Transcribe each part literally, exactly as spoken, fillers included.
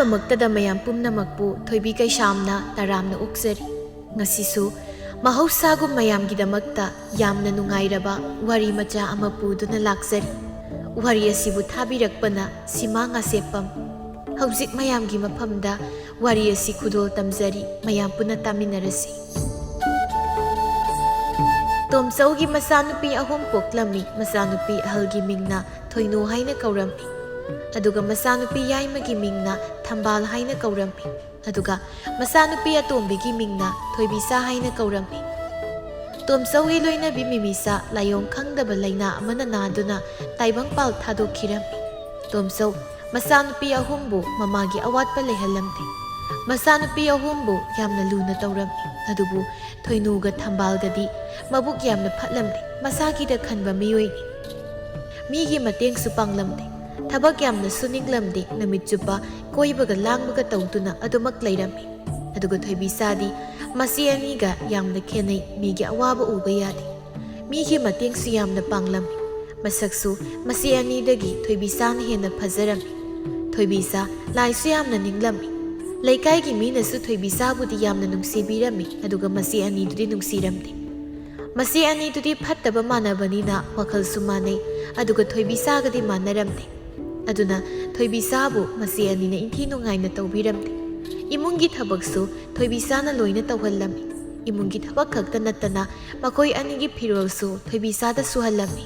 ꯃꯛꯇꯗ ꯃꯌꯥꯝ ꯄꯨꯝꯅꯃꯛꯄꯨ ꯊꯣꯏꯕꯤ ꯀꯩꯁꯥꯝꯅ ꯇꯔꯥꯝꯅ ꯑꯣꯛꯆꯔꯤ꯫ ꯉꯁꯤꯁꯨ ꯃꯍꯧꯁꯥꯒꯨꯝ ꯃꯌꯥꯝꯒꯤꯗꯃꯛꯇ ꯌꯥꯝꯅ ꯅꯨꯡꯉꯥꯏꯔꯕ ꯋꯥꯔꯤ ꯃꯆꯥ ꯑꯃ ꯄꯨꯗꯨꯅ ꯂꯥꯛꯆꯔꯤ꯫ ꯋꯥꯔꯤ ꯑꯁꯤꯕꯨ ꯊꯥꯕꯤꯔꯛꯄꯅ ꯁꯤꯃꯥ ꯉꯥꯁꯦꯞꯄꯝ꯫ ꯍꯧꯖꯤꯛ ꯃꯌꯥꯝꯒꯤ ꯃꯐꯝꯗ ꯋꯥꯔꯤ ꯑꯁꯤ ꯈꯨꯗꯣꯜ ꯇꯝꯖꯔꯤ, ꯃꯌꯥꯝ ꯄꯨꯟꯅ ꯇꯥꯃꯤꯟꯅꯔꯁꯤ꯫ ꯇꯣꯝꯆꯧꯒꯤ ꯃꯆꯥꯅꯨꯄꯤ ꯑꯍꯨꯝ ꯄꯣꯛꯂꯝꯃꯤ꯫ ꯃꯆꯥꯅꯨꯄꯤ ꯑꯍꯜꯒꯤ ꯃꯤꯡꯅ ꯊꯣꯏꯅꯨ ꯍꯥꯏꯅ ꯀꯧꯔꯝꯃꯤ, ꯑꯗꯨꯒ ꯃꯆꯥꯅꯨꯄꯤ ꯌꯥꯏꯃꯒꯤ ꯃꯤꯡꯅ ꯊꯝꯕꯥꯜ ꯍꯥꯏꯅ ꯀꯧꯔꯝꯃꯤ, ꯑꯗꯨꯒ ꯃꯆꯥꯅꯨꯄꯤ ꯑꯇꯣꯝꯕꯤꯒꯤ ꯃꯤꯡꯅ ꯊꯣꯏꯕꯤꯆꯥ ꯍꯥꯏꯅ ꯀꯧꯔꯝꯃꯤ꯫ ꯇꯣꯝꯆꯧꯒꯤ ꯂꯣꯏꯅꯕꯤ ꯃꯤꯃꯤꯆꯥ ꯂꯥꯏꯑꯣꯡ ꯈꯪꯗꯕ ꯂꯥꯏꯅꯥ ꯑꯃꯅ ꯅꯥꯗꯨꯅ ꯇꯥꯏꯕꯪꯄꯥꯜ ꯊꯥꯗꯣꯛꯈꯤꯔꯝꯃꯤ꯫ ꯇꯣꯝꯆꯧ ꯃꯆꯥꯅꯨꯄꯤ ꯑꯍꯨꯝꯕꯨ ꯃꯃꯥꯒꯤ ꯑꯋꯥꯠꯄ ꯂꯩꯍꯜꯂꯝꯗꯦ꯫ ꯃꯆꯥꯅꯨꯄꯤ ꯑꯍꯨꯝꯕꯨ ꯌꯥꯝꯅ ꯂꯨꯅ ꯇꯧꯔꯝꯃꯤ, ꯑꯗꯨꯕꯨ ꯊꯣꯏꯅꯨꯒ ꯊꯝꯕꯥꯜꯒꯗꯤ ꯃꯕꯨꯛ ꯌꯥꯝꯅ ꯐꯠꯂꯝꯗꯦ꯫ ꯃꯁꯥꯒꯤꯗ ꯈꯟꯕ ꯃꯤꯑꯣꯏꯅꯤ꯫ ꯃꯤꯒꯤ ꯃꯇꯦꯡꯁꯨ ꯄꯥꯡꯂꯝꯗꯦ꯫ ꯊꯕꯛ ꯌꯥꯝꯅ ꯁꯨꯅꯤꯡꯂꯝꯗꯦ꯫ ꯅꯨꯃꯤꯠ ꯆꯨꯞꯄ ꯀꯣꯏꯕꯒ ꯂꯥꯡꯕꯒ ꯇꯧꯗꯨꯅ ꯑꯗꯨꯃꯛ ꯂꯩꯔꯝꯃꯤ꯫ ꯑꯗꯨꯒ ꯊꯣꯏꯕꯤꯆꯥꯗꯤ ꯃꯆꯦ ꯑꯅꯤꯒ ꯌꯥꯝꯅ ꯈꯦꯠꯅꯩ꯫ ꯃꯤꯒꯤ ꯑꯋꯥꯕ ꯎꯕ ꯌꯥꯗꯦ꯫ ꯃꯤꯒꯤ ꯃꯇꯦꯡꯁꯨ ꯌꯥꯝꯅ ꯄꯥꯡꯂꯝꯃꯤ꯫ ꯃꯁꯛꯁꯨ ꯃꯆꯦ ꯑꯅꯤꯗꯒꯤ ꯊꯣꯏꯕꯤꯆꯥꯅ ꯍꯦꯟꯅ ꯐꯖꯔꯝꯃꯤ꯫ ꯊꯣꯏꯕꯤꯆꯥ ꯂꯥꯏꯁꯨ ꯌꯥꯝꯅ ꯅꯤꯡꯂꯝꯃꯤ꯫ ꯂꯩꯀꯥꯏꯒꯤ ꯃꯤꯅꯁꯨ ꯊꯣꯏꯕꯤꯆꯥꯕꯨꯗꯤ ꯌꯥꯝꯅ ꯅꯨꯡꯁꯤꯕꯤꯔꯝꯃꯤ, ꯑꯗꯨꯒ ꯃꯆꯦ ꯑꯅꯤꯗꯨꯗꯤ ꯅꯨꯡꯁꯤꯔꯝꯗꯦ꯫ ꯃꯆꯦ ꯑꯅꯤꯗꯨꯗꯤ ꯐꯠꯇꯕ ꯃꯥꯟꯅꯕꯅꯤꯅ ꯋꯥꯈꯜꯁꯨ ꯃꯥꯟꯅꯩ, ꯑꯗꯨꯒ ꯊꯣꯏꯕꯤꯆꯥꯒꯗꯤ ꯃꯥꯟꯅꯔꯝꯗꯦ꯫ ꯑꯗꯨꯅ ꯊꯣꯏꯕꯤꯆꯥꯕꯨ ꯃꯆꯦ ꯑꯅꯤꯅ ꯏꯟꯊꯤ ꯅꯨꯡꯉꯥꯏꯅ ꯇꯧꯕꯤꯔꯝꯗꯦ꯫ ꯏꯃꯨꯡꯒꯤ ꯊꯕꯛꯁꯨ ꯊꯣꯏꯕꯤꯆꯥꯅ ꯂꯣꯏꯅ ꯇꯧꯍꯜꯂꯝꯃꯤ꯫ ꯏꯃꯨꯡꯒꯤ ꯊꯕꯛ ꯈꯛꯇ ꯅꯠꯇꯅ ꯃꯈꯣꯏ ꯑꯅꯤꯒꯤ ꯐꯤꯔꯣꯜꯁꯨ ꯊꯣꯏꯕꯤꯆꯥꯗ ꯁꯨꯍꯜꯂꯝꯃꯤ꯫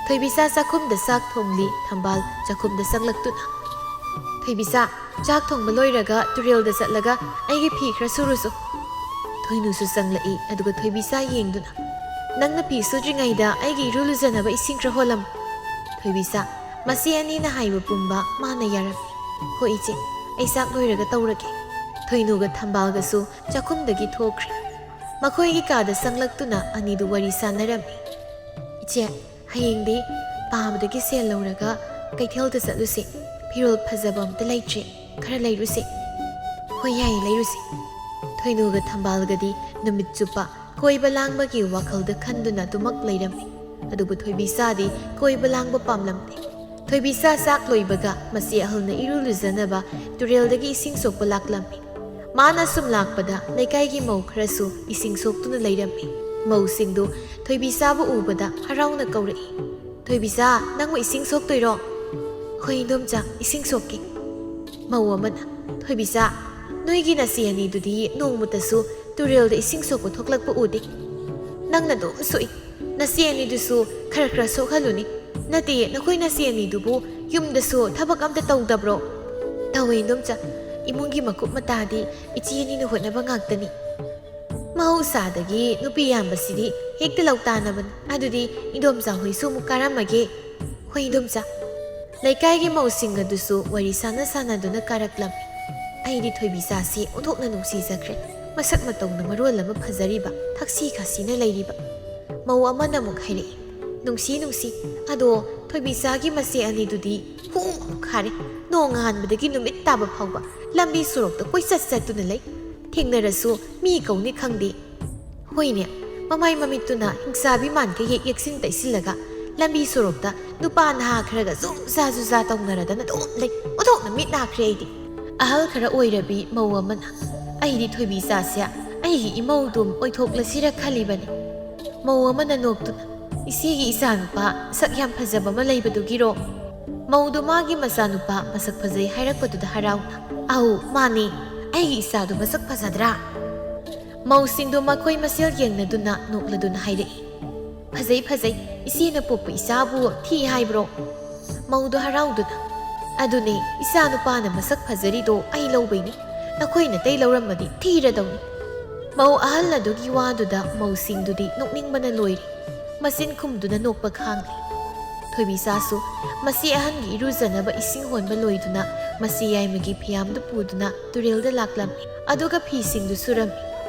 ꯊꯣꯏꯕꯤꯆꯥ ꯆꯥꯛꯈꯨꯝꯗ ꯆꯥꯛ ꯊꯣꯡꯂꯤ꯫ ꯊꯝꯕꯥꯜ ꯆꯥꯛꯈꯨꯝꯗ ꯆꯪꯂꯛꯇꯨꯅ, "ꯊꯣꯏꯕꯤꯆꯥ, ꯆꯥꯛ ꯊꯣꯡꯕ ꯂꯣꯏꯔꯒ ꯇꯨꯔꯦꯜꯗ ꯆꯠꯂꯒ ꯑꯩꯒꯤ ꯐꯤ ꯈꯔ ꯁꯨꯔꯨꯆꯣ꯫" ꯊꯣꯏꯅꯨꯁꯨ ꯆꯪꯂꯛꯏ, ꯑꯗꯨꯒ ꯊꯣꯏꯕꯤꯆꯥ ꯌꯦꯡꯗꯨꯅ, "ꯅꯪꯅ ꯐꯤ ꯁꯨꯗ꯭ꯔꯤꯉꯩꯗ ꯑꯩꯒꯤ ꯏꯔꯨ ꯂꯨꯖꯅꯕ ꯏꯁꯤꯡ ꯈꯔ ꯍꯣꯜꯂꯝꯃꯨ꯫" ꯊꯣꯏꯕꯤꯆꯥ ꯃꯆꯦ ꯑꯅꯤꯅ ꯍꯥꯏꯕ ꯄꯨꯝꯕ ꯃꯥꯅ ꯌꯥꯔꯝꯃꯤ꯫ "ꯍꯣꯏ ꯏꯆꯦ, ꯑꯩ ꯆꯥꯛ ꯂꯣꯏꯔꯒ ꯇꯧꯔꯒꯦ꯫" ꯊꯣꯏꯅꯨꯒ ꯊꯝꯕꯥꯜꯒꯁꯨ ꯆꯥꯛꯈꯨꯝꯗꯒꯤ ꯊꯣꯛꯈ꯭ꯔꯦ꯫ ꯃꯈꯣꯏꯒꯤ ꯀꯥꯗ ꯆꯪꯂꯛꯇꯨꯅ ꯑꯅꯤꯗꯨ ꯋꯥꯔꯤ ꯁꯥꯟꯅꯔꯝꯃꯤ꯫ "ꯏꯆꯦ, ꯍꯌꯦꯡꯗꯤ ꯄꯥꯕꯗꯒꯤ ꯁꯦꯜ ꯂꯧꯔꯒ ꯀꯩꯊꯦꯜꯗ ꯆꯠꯂꯨꯁꯦ꯫ ꯐꯤꯔꯣꯜ ꯐꯖꯕ ꯑꯝꯇ ꯂꯩꯇ꯭ꯔꯦ, ꯈꯔ ꯂꯩꯔꯨꯁꯦ꯫" "ꯍꯣꯏ, ꯌꯥꯏꯌꯦ, ꯂꯩꯔꯨꯁꯦ꯫" ꯊꯣꯏꯅꯨꯒ ꯊꯝꯕꯥꯜꯒꯗꯤ ꯅꯨꯃꯤꯠ ꯆꯨꯞꯄ ꯀꯣꯏꯕ ꯂꯥꯡꯕꯒꯤ ꯋꯥꯈꯜꯗ ꯈꯟꯗꯨꯅ ꯑꯗꯨꯃꯛ ꯂꯩꯔꯝꯃꯤ꯫ ꯑꯗꯨꯕꯨ ꯊꯣꯏꯕꯤꯆꯥꯗꯤ ꯀꯣꯏꯕ ꯂꯥꯡꯕ ꯄꯥꯝꯂꯝꯗꯦ꯫ ꯊꯣꯏꯕꯤꯆꯥ ꯆꯥꯛ ꯂꯣꯏꯕꯒ ꯃꯆꯦ ꯑꯍꯜꯅ ꯏꯔꯨ ꯂꯨꯖꯅꯕ ꯇꯨꯔꯦꯜꯗꯒꯤ ꯏꯁꯤꯡ ꯁꯣꯛꯄ ꯂꯥꯛꯂꯝꯃꯤ꯫ ꯃꯥꯅ ꯁꯨꯝ ꯂꯥꯛꯄꯗ ꯂꯩꯀꯥꯏꯒꯤ ꯃꯧ ꯈꯔꯁꯨ ꯏꯁꯤꯡ ꯁꯣꯛꯇꯨꯅ ꯂꯩꯔꯝꯃꯤ꯫ ꯃꯧꯁꯤꯡꯗꯨ ꯊꯣꯏꯕꯤꯆꯥꯕꯨ ꯎꯕꯗ ꯍꯔꯥꯎꯅ ꯀꯧꯔꯛꯏ, "ꯊꯣꯏꯕꯤꯆꯥ, ꯅꯪꯕꯨ ꯏꯁꯤꯡ ꯁꯣꯛꯇꯣꯏꯔꯣ?" "ꯍꯣꯏ ꯏꯟꯗꯣꯝꯆꯥ, ꯏꯁꯤꯡ ꯁꯣꯛꯀꯦ꯫" ꯃꯧ ꯑꯃꯅ, "ꯊꯣꯏꯕꯤꯆꯥ, ꯅꯣꯏꯒꯤ ꯅꯆꯦ ꯑꯅꯤꯗꯨꯗꯤ ꯅꯣꯡꯃꯇꯁꯨ ꯇꯨꯔꯦꯜꯗ ꯏꯁꯤꯡ ꯁꯣꯛꯄ ꯊꯣꯛꯂꯛꯄ ꯎꯗꯦ꯫ ꯅꯪꯅ ꯑꯗꯨꯝ ꯁꯣꯛꯏ꯫ ꯅꯆꯦ ꯑꯅꯤꯗꯨꯁꯨ ꯈꯔ ꯈꯔ ꯁꯣꯛꯍꯜꯂꯨꯅꯦ꯫ ꯅꯠꯇꯦ, ꯅꯈꯣꯏ ꯅꯆꯦ ꯑꯅꯤꯗꯨꯕꯨ ꯌꯨꯝꯗꯁꯨ ꯊꯕꯛ ꯑꯝꯇ ꯇꯧꯗꯕ꯭ꯔꯣ?" "ꯇꯧꯋꯦ ꯏꯟꯗꯣꯝꯆꯥ, ꯏꯃꯨꯡꯒꯤ ꯃꯀꯨꯞ ꯃꯇꯥꯗꯤ ꯏꯆꯦ ꯑꯅꯤꯅ ꯍꯣꯠꯅꯕ ꯉꯥꯛꯇꯅꯤ꯫ ꯃꯍꯧꯁꯥꯗꯒꯤ ꯅꯨꯄꯤ ꯌꯥꯝꯕꯁꯤꯗꯤ ꯍꯦꯛꯇ ꯂꯧ ꯇꯥꯅꯕꯅꯤ꯫ ꯑꯗꯨꯗꯤ ꯏꯟꯗꯣꯝꯆꯥ ꯍꯣꯏꯁꯨ ꯑꯃꯨꯛ ꯀꯥꯔꯝꯃꯒꯦ꯫" "ꯍꯣꯏ ꯏꯟꯗꯣꯝꯆꯥ꯫" ꯂꯩꯀꯥꯏꯒꯤ ꯃꯧꯁꯤꯡ ꯑꯗꯨꯁꯨ ꯋꯥꯔꯤ ꯁꯥꯟꯅ ꯁꯥꯟꯅꯗꯨꯅ ꯀꯥꯔꯛꯂꯝꯃꯤ꯫ ꯑꯩꯗꯤ ꯊꯣꯏꯕꯤꯆꯥꯁꯤ ꯑꯣꯟꯊꯣꯛꯅ ꯅꯨꯡꯁꯤꯖꯈ꯭ꯔꯦ꯫ ꯃꯁꯛ ꯃꯇꯧꯅ ꯃꯔꯣꯜ ꯑꯃ ꯐꯖꯔꯤꯕ, ꯊꯛꯁꯤ ꯈꯥꯁꯤꯅ ꯂꯩꯔꯤꯕ꯫ ꯃꯧ ꯑꯃꯅ ꯑꯃꯨꯛ ꯍꯥꯏꯔꯛꯏ, "ꯅꯨꯡꯁꯤ ꯅꯨꯡꯁꯤ, ꯑꯗꯣ ꯊꯣꯏꯕꯤꯆꯥꯒꯤ ꯃꯆꯦ ꯑꯅꯤꯗꯨꯗꯤ ꯍꯨ ꯈꯥꯔꯦ꯫ ꯅꯣꯡ ꯉꯥꯟꯕꯗꯒꯤ ꯅꯨꯃꯤꯠ ꯇꯥꯕ ꯐꯥꯎꯕ ꯂꯝꯕꯤ ꯁꯣꯔꯣꯛꯇ ꯀꯣꯏꯆꯠ ꯆꯠꯇꯨꯅ ꯂꯩ꯫ ꯊꯦꯡꯅꯔꯁꯨ ꯃꯤ ꯀꯧꯅꯤ ꯈꯪꯗꯦ꯫ ꯍꯣꯏꯅꯦ, ꯃꯃꯥꯏ ꯃꯃꯤꯠꯇꯨꯅ ꯍꯤꯡꯆꯥꯕꯤ ꯃꯥꯟꯈꯩ ꯍꯦꯛ ꯌꯦꯛꯁꯤꯟ ꯇꯩꯁꯤꯜꯂꯒ ꯂꯝꯕꯤ ꯁꯣꯔꯣꯛꯇ ꯅꯨꯄꯥ ꯅꯍꯥ ꯈꯔꯒ ꯖꯨꯖꯥ ꯖꯨꯖꯥ ꯇꯧꯅꯔꯗꯅ ꯑꯗꯨꯝ ꯂꯩ꯫ ꯑꯣꯟꯊꯣꯛꯅ ꯃꯤꯠ ꯅꯥꯈ꯭ꯔꯦ ꯑꯩꯗꯤ꯫" ꯑꯍꯜ ꯈꯔ ꯑꯣꯏꯔꯕꯤ ꯃꯧ ꯑꯃꯅ, "ꯑꯩꯗꯤ ꯊꯣꯏꯕꯤꯆꯥꯁꯦ ꯑꯩꯒꯤ ꯏꯃꯧꯗꯨꯝ ꯑꯣꯏꯊꯣꯛꯂꯁꯤꯔ ꯈꯜꯂꯤꯕꯅꯤ꯫" ꯃꯧ ꯑꯃꯅ ꯅꯣꯛꯇꯨꯅ, "ꯏꯆꯦꯒꯤ ꯏꯆꯥꯅꯨꯄꯥ ꯁꯛ ꯌꯥꯝ ꯐꯖꯕ ꯑꯃ ꯂꯩꯕꯗꯨꯒꯤꯔꯣ?" ꯃꯧꯗꯨ ꯃꯥꯒꯤ ꯃꯆꯥꯅꯨꯄꯥ ꯃꯁꯛ ꯐꯖꯩ ꯍꯥꯏꯔꯛꯄꯗꯨꯗ ꯍꯔꯥꯎꯅ, "ꯑꯧ, ꯃꯥꯅꯤ, ꯑꯩꯒꯤ ꯏꯆꯥꯗꯨ ꯃꯁꯛ ꯐꯖꯗ꯭ꯔꯥ?" ꯃꯧꯁꯤꯡꯗꯨ ꯃꯈꯣꯏ ꯃꯁꯦꯜ ꯌꯦꯡꯅꯗꯨꯅ ꯅꯣꯛꯂꯗꯨꯅ ꯍꯥꯏꯔꯛꯏ, "ꯐꯖꯩ, ꯐꯖꯩ꯫ ꯏꯆꯦꯅ ꯄꯣꯛꯄ ꯏꯆꯥꯕꯨ ꯊꯤ ꯍꯥꯏꯕ꯭ꯔꯣ?" ꯃꯧꯗꯨ ꯍꯔꯥꯎꯗꯨꯅ, "ꯑꯗꯨꯅꯦ, ꯏꯆꯥ ꯅꯨꯄꯥꯅ ꯃꯁꯛ ꯐꯖꯔꯤꯗꯣ ꯑꯩ ꯂꯧꯕꯩꯅꯤ꯫ ꯅꯈꯣꯏ ꯅꯇꯩ ꯂꯧꯔꯝꯃꯗꯤ ꯊꯤꯔꯗꯧꯅꯤ꯫" ꯃꯧ ꯑꯍꯜ ꯑꯗꯨꯒꯤ ꯋꯥꯗꯨꯗ ꯃꯧꯁꯤꯡꯗꯨꯗꯤ ꯅꯣꯛꯅꯤꯡꯕꯅ ꯂꯣꯏꯔꯦ꯫ ꯃꯆꯤꯟ ꯈꯨꯝꯗꯨꯅ ꯅꯣꯛꯄ ꯈꯥꯡꯂꯦ꯫ ꯊꯣꯏꯕꯤꯆꯥꯁꯨ ꯃꯆꯦ ꯑꯍꯟꯒꯤ ꯏꯔꯨꯖꯅꯕ ꯏꯁꯤꯡ ꯍꯣꯟꯕ ꯂꯣꯏꯗꯨꯅ ꯃꯆꯦ ꯌꯥꯏꯃꯒꯤ ꯐꯤꯌꯥꯝꯗꯨ ꯄꯨꯗꯨꯅ ꯇꯨꯔꯦꯜꯗ ꯂꯥꯛꯂꯝꯃꯤ꯫ ꯑꯗꯨꯒ ꯐꯤꯁꯤꯡꯗꯨ ꯁꯨꯔꯝꯃꯤ꯫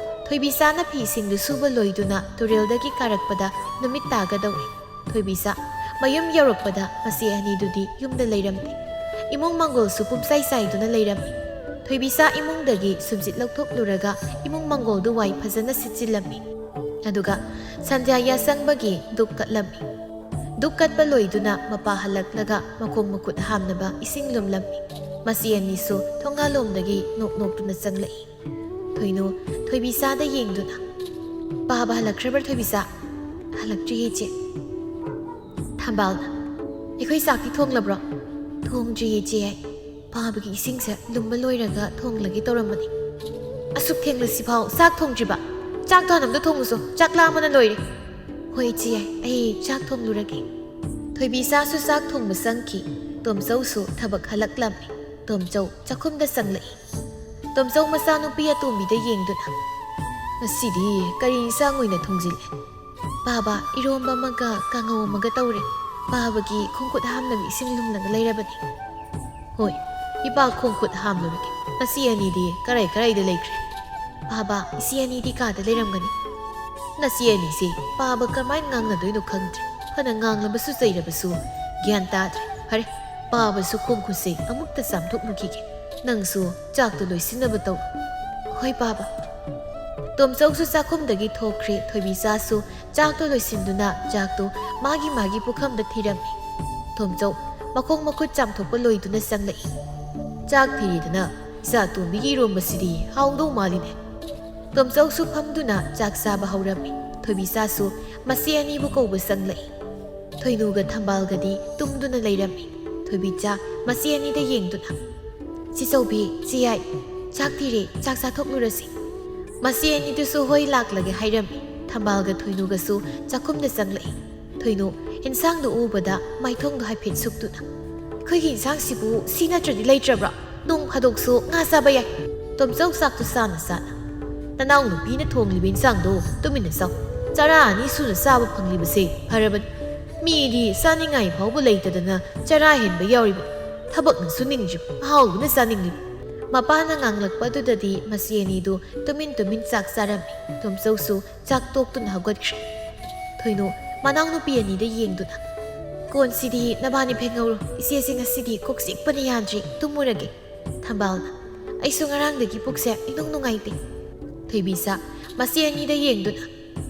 ꯊꯣꯏꯕꯤꯆꯥꯅ ꯐꯤꯁꯤꯡꯗꯨ ꯁꯨꯕ ꯂꯣꯏꯗꯨꯅ ꯇꯨꯔꯦꯜꯗꯒꯤ ꯀꯥꯔꯛꯄꯗ ꯅꯨꯃꯤꯠ ꯇꯥꯒꯗꯧꯔꯦ꯫ ꯊꯣꯏꯕꯤꯆꯥ ꯃꯌꯨꯝ ꯌꯧꯔꯛꯄꯗ ꯃꯆꯦ ꯑꯅꯤꯗꯨꯗꯤ ꯌꯨꯝꯗ ꯂꯩꯔꯝꯗꯦ꯫ ꯏꯃꯨꯡ ꯃꯪꯒꯣꯜꯁꯨ ꯄꯨꯝꯆꯥꯏ ꯆꯥꯏꯗꯨꯅ ꯂꯩꯔꯝꯃꯤ꯫ ꯊꯣꯏꯕꯤꯆꯥ ꯏꯃꯨꯡꯗꯒꯤ ꯁꯨꯝꯆꯤꯠ ꯂꯧꯊꯣꯛꯂꯨꯔꯒ ꯏꯃꯨꯡ ꯃꯪꯒꯣꯜꯗꯨ ꯋꯥꯏ ꯐꯖꯅ ꯁꯤꯠꯆꯤꯜꯂꯝꯃꯤ꯫ ꯑꯗꯨꯒ ꯁꯟꯙ꯭ꯌꯥ ꯌꯥꯆꯪꯕꯒꯤ ꯙꯨꯞ ꯀꯠꯂꯝꯃꯤ꯫ ꯙꯨꯛ ꯀꯠꯄ ꯂꯣꯏꯗꯨꯅ ꯃꯄꯥ ꯍꯜꯂꯛꯂꯒ ꯃꯈꯣꯡ ꯃꯈꯨꯠ ꯍꯥꯝꯅꯕ ꯏꯁꯤꯡ ꯂꯨꯝꯂꯝꯃꯤ꯫ ꯃꯆꯦ ꯑꯅꯤꯁꯨ ꯊꯣꯡꯒꯥꯜꯂꯣꯝꯗꯒꯤ ꯅꯣꯛ ꯅꯣꯛꯇꯨꯅ ꯆꯪꯂꯛꯏ꯫ ꯊꯣꯏꯅꯨ ꯊꯣꯏꯕꯤꯆꯥꯗ ꯌꯦꯡꯗꯨꯅ, "ꯄꯥꯕ ꯍꯜꯂꯛꯈ꯭ꯔꯕ꯭ꯔꯥ ꯊꯣꯏꯕꯤꯆꯥ?" "ꯍꯜꯂꯛꯇ꯭ꯔꯤꯌꯦ ꯏꯆꯦ꯫" ꯊꯝꯕꯥꯜꯅ, "ꯑꯩꯈꯣꯏ ꯆꯥꯛꯇꯤ ꯊꯣꯡꯂꯕ꯭ꯔꯣ?" "ꯊꯣꯡꯗ꯭ꯔꯤꯌꯦ ꯏꯆꯦ ꯌꯥꯏ꯫ ꯄꯥꯕꯒꯤ ꯏꯁꯤꯡꯁꯦ ꯂꯨꯝꯕ ꯂꯣꯏꯔꯒ ꯊꯣꯡꯂꯒꯦ ꯇꯧꯔꯝꯕꯅꯤ꯫" "ꯑꯁꯨꯛ ꯊꯦꯡꯂꯁꯤꯐꯥꯎ ꯆꯥꯛ ꯊꯣꯡꯗ꯭ꯔꯤꯕ? ꯆꯥꯛꯇꯣ ꯍꯥꯟꯅ ꯑꯝꯇ ꯊꯣꯡꯉꯨꯁꯣ, ꯆꯥꯛ ꯂꯥꯝꯕꯅ ꯂꯣꯏꯔꯦ꯫" "ꯍꯣꯏ ꯏꯆꯦ ꯌꯥꯏ, ꯑꯩ ꯆꯥꯛ ꯊꯣꯡꯂꯨꯔꯒꯦ꯫" ꯊꯣꯏꯕꯤꯆꯥꯁꯨ ꯆꯥꯛ ꯊꯣꯡꯕ ꯆꯪꯈꯤ꯫ ꯇꯣꯝꯆꯧꯁꯨ ꯊꯕꯛ ꯍꯜꯂꯛꯂꯝꯃꯤ꯫ ꯇꯣꯝꯆꯧ ꯆꯥꯛꯈꯨꯝꯗ ꯆꯪꯂꯛꯏ꯫ ꯇꯣꯝꯆꯧ ꯃꯆꯥꯅꯨꯄꯤ ꯑꯇꯣꯝꯕꯤꯗ ꯌꯦꯡꯗꯨꯅ, "ꯉꯁꯤꯗꯤ ꯀꯔꯤ ꯏꯟꯁꯥꯡ ꯑꯣꯏꯅ ꯊꯣꯡꯖꯤꯜꯂꯦ?" "ꯄꯥꯕ, ꯏꯔꯣꯝꯕ ꯑꯃꯒ ꯀꯥꯡꯉꯧ ꯑꯃꯒ ꯇꯧꯔꯦ꯫ ꯄꯥꯕꯒꯤ ꯈꯣꯡꯈꯨꯠ ꯍꯥꯝꯅꯕ ꯏꯁꯤꯡ ꯂꯨꯝꯂꯒ ꯂꯩꯔꯕꯅꯤ꯫" "ꯍꯣꯏ, ꯏꯄꯥ ꯈꯣꯡꯈꯨꯠ ꯍꯥꯝꯅꯕꯒꯤ꯫ ꯅꯆꯦ ꯑꯅꯤꯗꯤ ꯀꯔꯥꯏ ꯀꯔꯥꯏꯗ ꯂꯩꯈ꯭ꯔꯦ?" "ꯄꯥꯕ, ꯏꯆꯦ ꯑꯅꯤꯗꯤ ꯀꯥꯗ ꯂꯩꯔꯝꯒꯅꯤ꯫" "ꯅꯆꯦ ꯑꯅꯤꯁꯤ ꯄꯥꯕ ꯀꯔꯝꯍꯥꯏꯅ ꯉꯥꯡꯅꯗꯣꯏꯅꯣ ꯈꯪꯗ꯭ꯔꯦ꯫ ꯐꯅ ꯉꯥꯡꯂꯕꯁꯨ ꯆꯩꯔꯕꯁꯨ ꯒ꯭ꯌꯥꯟ ꯇꯥꯗ꯭ꯔꯦ꯫ ꯐꯔꯦ, ꯄꯥꯕꯁꯨ ꯈꯣꯡ ꯈꯨꯠꯁꯦ ꯑꯃꯨꯛꯇ ꯆꯥꯝꯊꯣꯛꯂꯨꯈꯤꯒꯦ꯫ ꯅꯪꯁꯨ ꯆꯥꯛꯇꯨ ꯂꯣꯏꯁꯤꯟꯅꯕ ꯇꯧ꯫" "ꯍꯣꯏ ꯄꯥꯕ꯫" ꯇꯣꯝꯆꯧꯁꯨ ꯆꯥꯛꯈꯨꯝꯗꯒꯤ ꯊꯣꯛꯈ꯭ꯔꯦ꯫ ꯊꯣꯏꯕꯤꯆꯥꯁꯨ ꯆꯥꯛꯇꯨ ꯂꯣꯏꯁꯤꯟꯗꯨꯅ ꯆꯥꯛꯇꯨ ꯃꯥꯒꯤ ꯃꯥꯒꯤ ꯄꯨꯈꯝꯗ ꯊꯤꯔꯝꯃꯤ꯫ ꯇꯣꯝꯆꯧ ꯃꯈꯣꯡ ꯃꯈꯨꯠ ꯆꯥꯝꯊꯣꯛꯄ ꯂꯣꯏꯗꯨꯅ ꯆꯪꯂꯛꯏ꯫ "ꯆꯥꯛ ꯊꯤꯔꯤꯗꯅ, ꯏꯆꯥ ꯇꯣꯝꯕꯤꯒꯤ ꯏꯔꯣꯝꯕꯁꯤꯗꯤ ꯍꯥꯎꯗꯧ ꯃꯥꯜꯂꯤꯅꯦ꯫" ꯇꯣꯝꯆꯧꯁꯨ ꯐꯝꯗꯨꯅ ꯆꯥꯛ ꯆꯥꯕ ꯍꯧꯔꯝꯃꯤ꯫ ꯊꯣꯏꯕꯤꯆꯥꯁꯨ ꯃꯆꯦ ꯑꯅꯤꯕꯨ ꯀꯧꯕ ꯆꯪꯂꯛꯏ꯫ ꯊꯣꯏꯅꯨꯒ ꯊꯝꯕꯥꯜꯒꯗꯤ ꯇꯨꯝꯗꯨꯅ ꯂꯩꯔꯝꯃꯤ꯫ ꯊꯣꯏꯕꯤꯆꯥ ꯃꯆꯦ ꯑꯅꯤꯗ ꯌꯦꯡꯗꯨꯅ, "ꯆꯦꯆꯧꯕꯤ, ꯆꯦ ꯌꯥꯏ, ꯆꯥꯛ ꯊꯤꯔꯦ, ꯆꯥꯛ ꯆꯥꯊꯣꯛꯂꯨꯔꯁꯤ꯫" ꯃꯆꯦ ꯑꯅꯤꯗꯨꯁꯨ ꯍꯣꯏ ꯂꯥꯛꯂꯒꯦ ꯍꯥꯏꯔꯝꯃꯤ꯫ ꯊꯝꯕꯥꯜꯒ ꯊꯣꯏꯅꯨꯒꯁꯨ ꯆꯥꯛꯈꯨꯝꯗ ꯆꯪꯂꯛꯏ꯫ ꯊꯣꯏꯅꯨ ꯏꯟꯁꯥꯡꯗꯨ ꯎꯕꯗ ꯃꯥꯏꯊꯣꯡꯗꯣ ꯍꯥꯏꯐꯦꯠ ꯁꯨꯞꯇꯨꯅ, "ꯑꯩꯈꯣꯏꯒꯤ ꯏꯟꯁꯥꯡꯁꯤꯕꯨ ꯁꯤ ꯅꯠꯇ꯭ꯔꯗꯤ ꯂꯩꯇ꯭ꯔꯕ꯭ꯔꯣ? ꯅꯣꯡ ꯐꯥꯗꯣꯛꯁꯨ ꯉꯥ ꯆꯥꯕ ꯌꯥꯏ꯫" ꯇꯣꯝꯆꯧ ꯆꯥꯛꯇꯨ ꯆꯥꯅ ꯆꯥꯅ, "ꯅꯅꯥꯎ ꯅꯨꯄꯤꯅ ꯊꯣꯡꯂꯤꯕ ꯏꯟꯁꯥꯡꯗꯣ ꯇꯨꯃꯤꯟꯅ ꯆꯥꯎ꯫ ꯆꯔꯥ ꯑꯅꯤ ꯁꯨꯅ ꯆꯥꯕ ꯐꯪꯂꯤꯕꯁꯦ ꯐꯔꯕꯅꯤ꯫ ꯃꯤꯗꯤ ꯆꯥꯅꯤꯡꯉꯥꯏ ꯐꯥꯎꯕ ꯂꯩꯇꯗꯅ ꯆꯔꯥ ꯍꯦꯟꯕ ꯌꯥꯎꯔꯤꯕꯅꯤ꯫ ꯊꯕꯛꯅꯁꯨ ꯅꯤꯡꯗ꯭ꯔꯤꯕ, ꯑꯍꯥꯎꯕꯅ ꯆꯥꯅꯤꯡꯂꯤꯕ꯫" ꯃꯄꯥꯅ ꯉꯥꯡꯂꯛꯄ ꯑꯗꯨꯗꯗꯤ ꯃꯆꯦ ꯑꯅꯤꯗꯨ ꯇꯨꯃꯤꯟ ꯇꯨꯃꯤꯟ ꯆꯥꯛ ꯆꯥꯔꯝꯃꯤ꯫ ꯇꯣꯝꯆꯧꯁꯨ ꯆꯥꯛ ꯇꯣꯛꯇꯨꯅ ꯍꯧꯒꯠꯈ꯭ꯔꯦ꯫ ꯊꯣꯏꯅꯨ ꯃꯅꯥꯎꯅꯨꯄꯤ ꯑꯅꯤꯗ ꯌꯦꯡꯗꯨꯅ, "ꯀꯣꯟꯁꯤꯗꯤ ꯅꯕꯥꯅꯤ ꯐꯦꯡꯍꯧꯔꯣ꯫ ꯏꯆꯦꯁꯦ ꯉꯁꯤꯗꯤ ꯀꯣꯛ ꯆꯤꯛꯄꯅ ꯌꯥꯗ꯭ꯔꯤ꯫ ꯇꯨꯝꯃꯨꯔꯒꯦ꯫" ꯊꯝꯕꯥꯜꯅ, "ꯑꯩꯁꯨ ꯉꯔꯥꯡꯗꯒꯤ ꯄꯨꯛꯁꯦ ꯏꯅꯨꯡ ꯅꯨꯡꯉꯥꯏꯇꯦ꯫" ꯊꯣꯏꯕꯤꯆꯥ ꯃꯆꯦ ꯑꯅꯤꯗ ꯌꯦꯡꯗꯨꯅ,